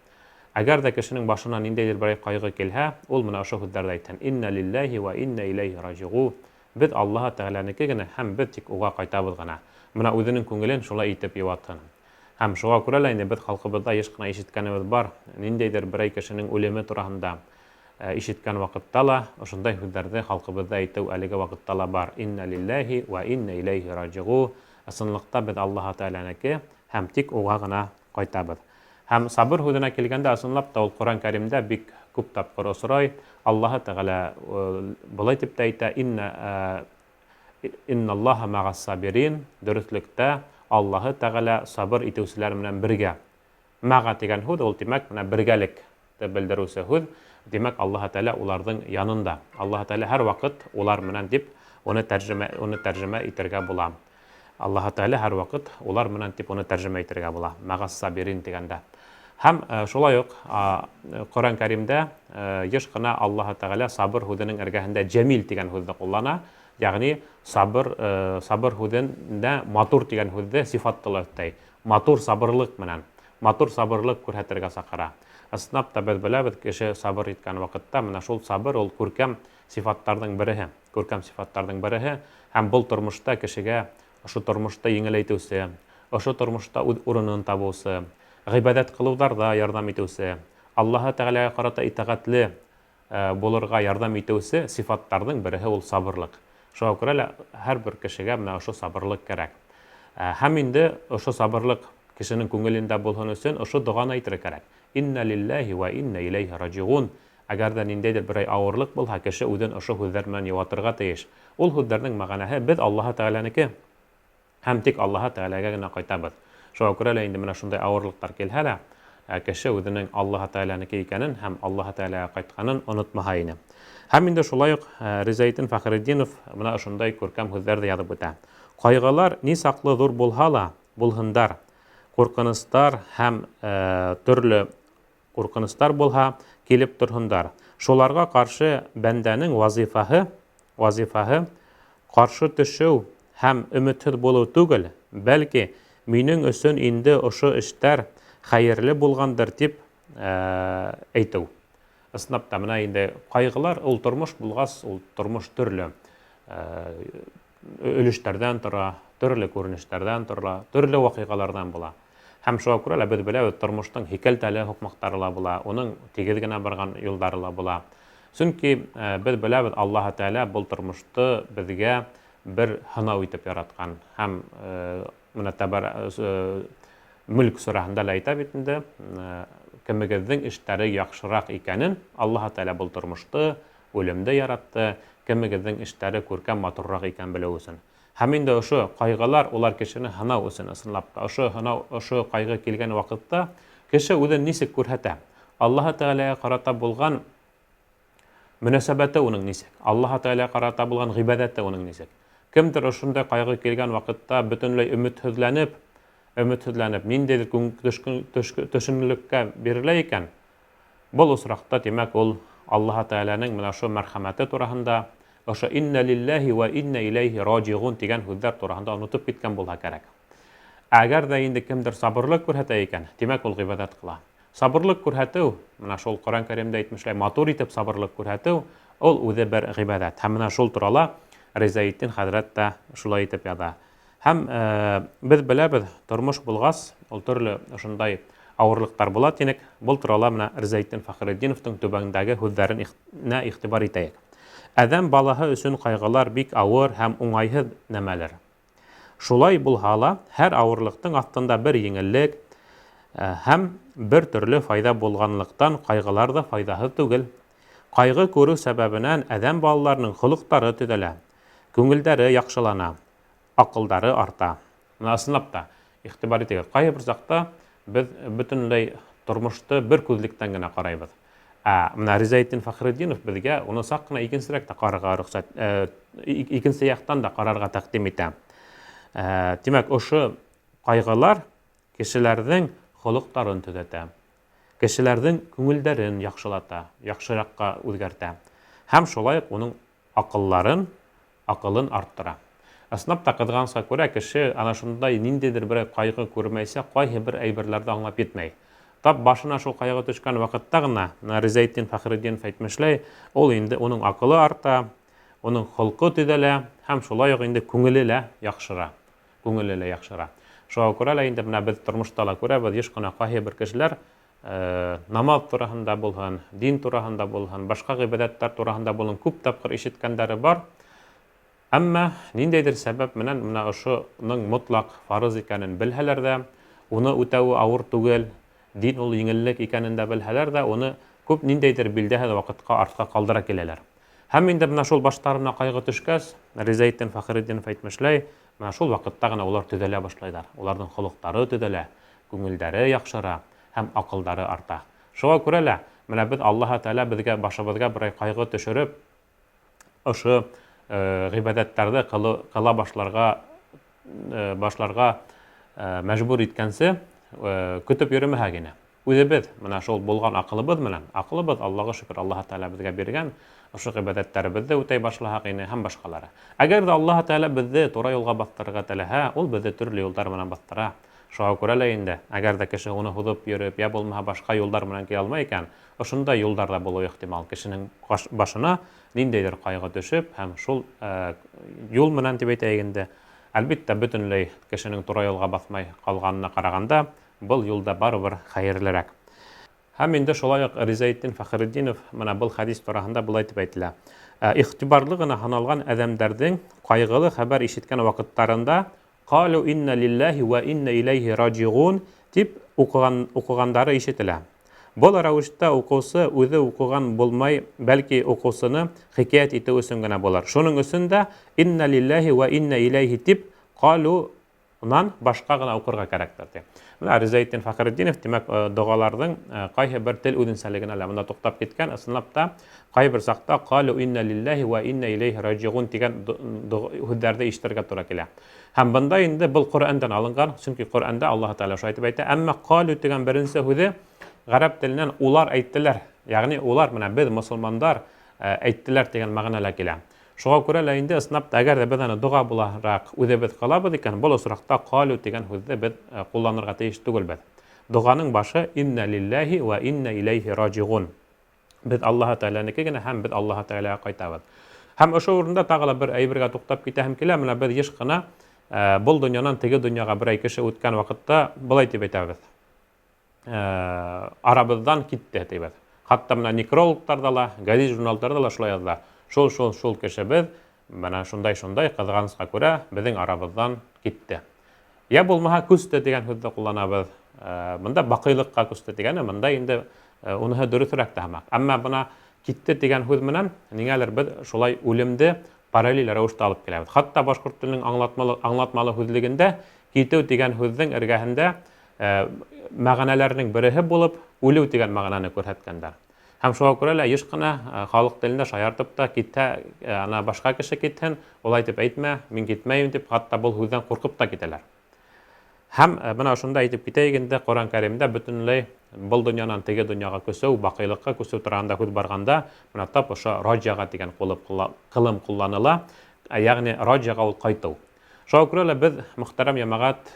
Әгәр ҙә кешенең башына ниндәйҙер берәй ҡайғы килһә, ул менә ошо һүҙҙәрҙе әйтһен, Иннә лилләһи вә иннә иләйһи раҗигу, Беҙ Аллаһы Тәгаләнеке генә һәм беҙ тик Уға ҡайтабыҙ ғына. Менә үҙенең күңелен шулай итеп йыуатһын. Һәм шуға күрә лә инде беҙ халҡыбыҙҙа еш ҡына ишеткәнебеҙ бар, ниндәйҙер берәй кешенең үлеме тураһында ишеткән ваҡытта ла ошондай һүҙҙәрҙе халҡыбыҙҙа әйтеү әлеге ваҡытта ла бар, Иннә лилләһи вә иннә иләйһи раҗигу, Ысынлыҡта беҙ Аллаһы Тәгаләнеке һәм тик Уға ғына ҡайтабыҙ. Һәм сабыр һүҙенә килгәндә, ысынлап та ул Ҡөрьән Кәримдә бик күп тапҡыр осрай. Аллаһы Тәгалә болай дип тә әйтә, Иннә Инналлаһа мәғас-сабирин, дөрөҫлөктә Аллаһы Тәгалә сабыр итеүселәр менән бергә. Мәға дигән һүҙ ул, тимәк, менә бергәлек белдереүсе һүҙ. Димәк, Аллаһы Тәгалә уларҙың янында. Аллаһы Тәгалә һәрваҡыт улар менән дип уны тәржемә уны тәржемә итергә була. Аллаһы Тәгалә һәрвакыт улар менән дип уны тәржемә итергә була. Мәгас-сабирин дигәндә. Һәм шулай ук Коръән Кәримдә еш кына Аллаһы Тәгалә сабыр һүҙенең эргәһендә җәмил дигән һүҙне куллана. Ягъни сабыр сабыр һүҙендә матур дигән һүҙҙе сифатты ла өҫтәй. Матур сабырлык менән. Матур сабырлык күрһәтергә саҡыра. Ысынлап та беҙ беләбеҙ, кеше сабыр иткән вакытта менә шул сабыр ул күркәм сифаттарҙың береһе. Күркәм сифаттарҙың береһе һәм был тормошта кешегә ошо тормошты еңеләйтеүсе, ошо тормошта үҙ урынын табыусы, ғибәҙәт ҡылыуҙарҙа ярҙам итеүсе, Аллаһы Тәғәләгә ҡарата итәғәтле булырға ярҙам итеүсе сифаттарҙың береһе ул сабырлыҡ. Шуға күрә лә һәр бер кешегә менә ошо сабырлыҡ кәрәк. Һәм инде ошо сабырлыҡ кешенең күңелендә булһын өсөн ошо доғаны әйтергә кәрәк. Иннә лилләһи вә иннә иләйһи раҗигун. Әгәр дә ниндәйҙер берәй авырлыҡ булһа, кеше үҙен ошо һүҙҙәр менән йыуатырға тейеш. Ул һүҙҙәрҙең мәғәнәһе, без Аллаһы Тәгаләнеке һәм тик Аллаһы Тәгаләгә генә ҡайтабыҙ. Шуға күрә лә инде менә шундай авырлыҡтар килһә лә, кеше үзенең Аллаһы Тәгаләнеке икәнен һәм Аллаһы Тәгаләгә ҡайтҡанын онотмаһа ине. Һәм инде шулай уҡ Ризаэтдин Фәхретдинов менә ошондай күркәм һүҙҙәр ҙә яҙып үтә. Ҡайғылар ни саҡлы ҙур булһа ла, булһындар, ҡурҡыныстар һәм төрлө ҡурҡыныстар булһа, килеп торһондар. Шуларға ҡаршы бәндәнең вазифаһы, вазифаһы ҡаршы төшөү һәм өмөтһөҙ булыу түгел, бәлки минең өсөн инде ошо эштәр хәйерле булғандыр тип әйтеү. Ысынлап та, менә инде ҡайғылар, ул тормош булғас, ул тормош төрлө өлөштәрҙән тора, төрлө күренештәрҙән тора, төрлө ваҡиғаларҙан була. Һәм шуға күрә лә беҙ беләбеҙ, тормоштоң һикәлтәле һуҡмаҡтары ла була, уның тигеҙ генә барған юлдары ла була. Сөнки беҙ беләбеҙ, Аллаһы Тәғәлә был тормошто беҙгә бер һынау итеп яратҡан. Һәм менә тәбәр Мөлк сүрәһендә лә әйтә бит инде, кемегеҙҙең эштәре яҡшыраҡ икәнен Аллаһы Тәғәлә был тормошто, үлемде яратты, кемегеҙҙең эштәре күркәм, матурыраҡ икәнен белеү өсөн. Һәм инде ошо ҡайғылар, улар кешене һынау өсөн, ысынлап та, ошо һынау, ошо ҡайғы килгән ваҡытта кеше үҙен нисек күрһәтә? Аллаһы Тәғәләгә ҡарата булған мөнәсәбәте уның нисек? Аллаһы Тәғәләгә ҡарата булған ғибәҙәте уның нисек? Кемдер ошондай ҡайғы килгән ваҡытта бөтөнләй өмөтһөҙләнеп, өмөтһөҙләнеп, ниндәйҙер төшөнлөккә бирелә икән, Был осракта, димәк, ул Аллаһы Тәгаләнең менә ошо мәрхәмәте тураһында, ошо иннә лилләһи вә иннә иләйһи раҗигун дигән һүҙҙәр тураһында онотоп киткән булһа кәрәк. Әгәр дә инде кемдер сабырлык күрһәтә икән, димәк, ул гыйбадәт кыла. Сабырлык күрһәтеү, менә шул Коръән Кәримдә әйтмешләй, матур итеп сабырлык күрһәтеү, ул үзе бер гыйбадәт. Һәм менә шул турала Ризаэтдин хәзрәт тә шулай итеп яза. Һәм без беләбез, тормыш булгас, ул төрле ошондай авырлыктар була тинек. Был турала менә Ризаэтдин Фәхретдиновтың түбәндәге һүҙҙәренә игътибар итәйек. Адәм балаһы өсөн ҡайғылар бик авыр һәм уңайһыҙ нәмәлер. Шулай булһа ла, һәр авырлыҡтың аҫтында бер еңеллек һәм бер төрлө файҙа булғанлыҡтан ҡайғылар ҙа файҙаһыҙ түгел. Ҡайғы күреү сәбәбенән адәм балаларының холоҡтары төҙәлә, күңелдәре яҡшылана, аҡылдары арта. Менә ысынлап та, игътибар итегеҙ, ҡайһы бер саҡта беҙ бөтөнләй тормошто бер күҙлектән генә ҡарайбыҙ. Ә менә Ризаэтдин Фәхретдинов беҙгә уны саҡ ҡына икенсерәк тә ҡарарға рөхсәт, э, икенсе яҡтан да ҡарарға тәҡдим итә. Э, тимәк, ошо ҡайғылар кешеләрҙең холоҡтарын төҙәтә, кешеләрҙең күңелдәрен яҡшылата, яҡшыраҡҡа үҙгәртә. Һәм шулай уҡ уның акылларын, акылын арттыра. Ысынлап та, кызганычка күрә, кеше ана шундай ниндәйҙер берәй ҡайғы күрмәйсә, ҡайһы бер әйберләрҙе аңлап етмәй. Тап башына шул ҡайғы төшкән ваҡытта ғына, менә Ризаэтдин Фәхретдинов әйтмешләй, ул инде уның акылы арта, уның холҡо төҙәлә һәм шулай уҡ инде күңеле лә яҡшыра. Күңеле лә яҡшыра. Шуға күрә лә инде менә беҙ тормошта ла күрәбеҙ, еш ҡына ҡайһы бер кешеләр намаҙ тураһында булһын, дин тураһында булһын, башҡа ғибәҙәттәр тураһында булһын, күп тапҡыр ишеткәндәре бар. Әммә ниндәйҙер сәбәп менән менә ошоның мотлаҡ фарыз икәнен белһәләр ҙә, уны үтәүе ауыр түгел, дин ул еңеллек икәнен дә белһәләр ҙә, уны күп ниндәйҙер билдәһеҙ ваҡытҡа артҡа ҡалдыра киләләр. Һәм инде менә шул баштарына ҡайғы төшкәс, Ризаэтдин Фәхретдинов әйтмешләй, менә шул ваҡытта ғына улар төҙәлә башлайҙар. Уларҙың холоҡтары төҙәлә, күңелдәре яҡшыра һәм аҡылдары арта. Шуға күрә лә, менә беҙ Аллаһы Тәғәлә беҙгә башыбыҙға берәй ҡайғы төшөрөп, ошо ғибәҙәттәрҙе ҡыла башларға башларға мәжбүр иткәнсе көтөп йөрөмәһәк ине. Үҙебеҙ менә шул булған аҡылыбыҙ менән, аҡылыбыҙ, Аллаға шөкөр, Аллаһы Тәғәлә беҙгә биргән, ошо ғибәҙәттәребеҙҙе үтәй башлаһаҡ ине һәм башҡалары. Әгәр ҙә Аллаһы Тәғәлә беҙҙе тура юлға баҫтырырға теләһә, ул беҙҙе төрлө юлдар менән баҫтыра. Шуға күрә лә инде, әгәр ҙә кеше уны һуҙып йөрөп, йә булмаһа башҡа юлдар менән килә алмай икән, ошондай юлдар ҙа булыуы ихтимал. Кешенең башына ниндәйҙер ҡайғы төшөп һәм шул юл менән дип әйтәйек инде, әлбиттә, бөтөнләй кешенең тура юлға баҫмай ҡалғанына ҡарағанда, был юл да барыбер хәйерлерәк. Һәм инде шулай уҡ Ризаэтдин Фәхретдинов менә был хәдис тураһында былай дип әйтелә. Игътибарлы ғына һаналған әҙәмдәрҙең ҡайғылы хәбәр ишеткән ваҡыттарында Ҡалу иннә лилләһи вә иннә иләйһи раҗигун дип укыган, укыгандары ишетелә. Был рәвештә укыусы үҙе укыган булмай, бәлки укыусыны хикәят итеү өсөн генә булыр. Шуның өсөн дә иннә лилләһи вә иннә иләйһи дип калу нан башка гына укырга кәрәктер ди. Менә Ризаэтдин Фәхретдинов, димәк, догаларның кайһы бер тел үзенчәлегенә лә монда туктап киткән. Ысынлап та, кайбер чакта калу иннә лилләһи вә иннә иләйһи раҗигун дигән һүҙҙәрҙе ишетергә тура килә. Һәм бында инде был Коръәндән алынған, сөнки Коръәндә Аллаһ Тәгалә шулай итеп әйтә. Әмма калу дигән беренче һүҙе гарәп теленән улар әйттеләр, ягъни улар менә без мосылмандар әйттеләр дигән мәгънәлә килә. Шуңа күрә лә инде ысынлап та, әгәр дә без аны дога буларак үзебез кылабыз икән, был очракта калю дигән һүзне без кулланырга тиеш түгелбез. Доганың башы иннә лилләһи вә иннә иләйһи раҗигун. Без Аллаһы Тәгаләнеке генә һәм без Аллаһы Тәгаләгә кайтабыз. Һәм ошо урында тагы ла бер әйбергә туктап китәһем килә. Менә без еш кына был дөньянан теге дөньяга берәй кеше үткән вакытта былай дип әйтәбез. Арабыздан китте дибез. Хатта менә некрологларда ла, гәзит журналларда ла шулай языла. Шул, шул, шул кешебез менә шундай-шундай кызганычка күрә безнең арабыздан китте. Я булмаһа күсте дигән сүзне кулланабыз. Монда бакыйлыкка күсте дигәне, монда инде уныһы дөресрәк тә һымак. Әмма бына китте дигән сүз менән ниңәлер без шулай үлемде параллель рәвештә алып киләбез. Хатта башкорт теленең аңлатмалы, аңлатмалы сүзлегендә китү дигән сүзнең эргәһендә мәгънәләрнең береһе булып үлү дигән мәгънәне күрсәткәннәр. Һәм шуңа күрә лә еш кына халык телендә шаяртып та китә, ана башка кеше китһен, улай дип әйтмә, мин китмәем дип, хатта был һүздән куркып та китәләр. Һәм менә шунда әйтеп китәйек инде, Коръән Кәримдә бөтенләй был дөньянан теге дөньяга күчү, бакыйлыкка күчү турында һүз барганда, менә тап ошо раҗага дигән кылым кулланыла, ягъни раҗага ул кайту. Шуңа күрә лә без, мөхтәрәм җәмәгать,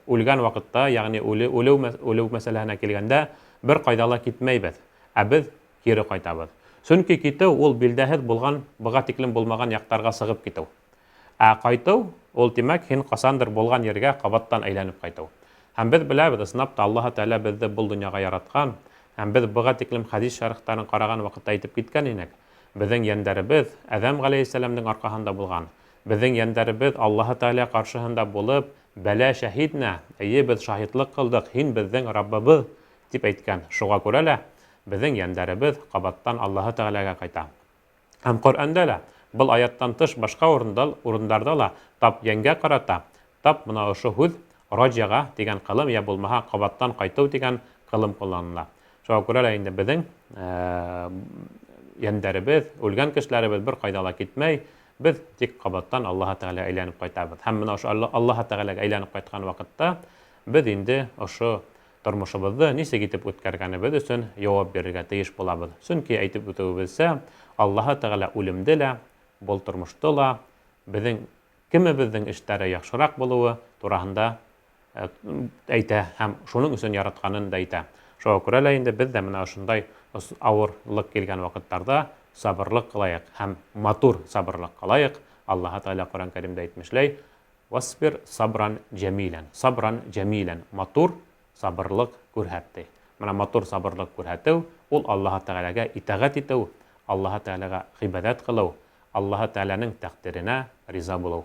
үлгән вакытта, ягъни үле, үлү, үлү мәсьәләһенә килгәндә, бер кайда ла китмәйбез, ә без кире кайтабыз. Чөнки китү ул билдәһез булган, быга тиклем булмаган яктарга чыгып китү. Ә кайту, ул, димәк, һин касандыр булган җиргә кабаттан әйләнеп кайту. Һәм без беләбез, ысынлап та Аллаһы Тәгалә безне бул дөньяга яраткан, һәм без быга тиклем хәдис шәрехтарын караган вакытта әйтеп киткән инек, безнең йәндәребез Адәм галәйһиссәламнең аркаһында булган, Безнең йәндәребез Аллаһы Тәгалә каршыһында булып, Бәлә шәһиднә, әйе, без шаһитлык кылдык, Һин безнең Раббыбыз, дип әйткән. Шуңа күрә лә безнең йәндәребез кабаттан Аллаһы Тәгаләгә кайта. Һәм Коръәндә лә, был аяттан тыш башка урында, урындарда ла тап йәнгә карата тап мына ошо һүз, раҗага дигән кылым я булмаһа кабаттан кайтыу дигән кылым кулланыла. Шуңа күрә лә инде безнең йәндәребез, үлгән кешеләребез бер кайда ла китмәй, Без тик кабаттан Аллаһы Тәгаләгә әйләнеп кайтабыз. Һәм менә ошо Аллаһы Тәгаләгә әйләнеп кайткан вакытта без инде ошо тормышыбызны ничек итеп үткәргәнебез өчен җавап бирергә тиеш булабыз. Чөнки әйтеп үтүебезчә, Аллаһы Тәгалә үлемдә лә, бул тормышта ла безнең кемебезнең эшләре яхшырак булуы тураһында әйтә һәм шуның өчен яратканын да әйтә. Шуңа күрә лә инде без дә менә ошындай авырлык килгән вакытларда сабырлык кылаек һәм матур сабырлык кылаек. Аллаһы Тәгалә Коръән Кәримдә әйтмешләй, Васбир сабран җәмилән. Сабран җәмилән, матур сабырлык күрһәт ди. Менә матур сабырлык күрһәтү, ул Аллаһы Тәгаләгә итагать итү, Аллаһы Тәгаләгә гыйбадәт кылу, Аллаһы Тәгаләнең тәкъдиренә риза булу.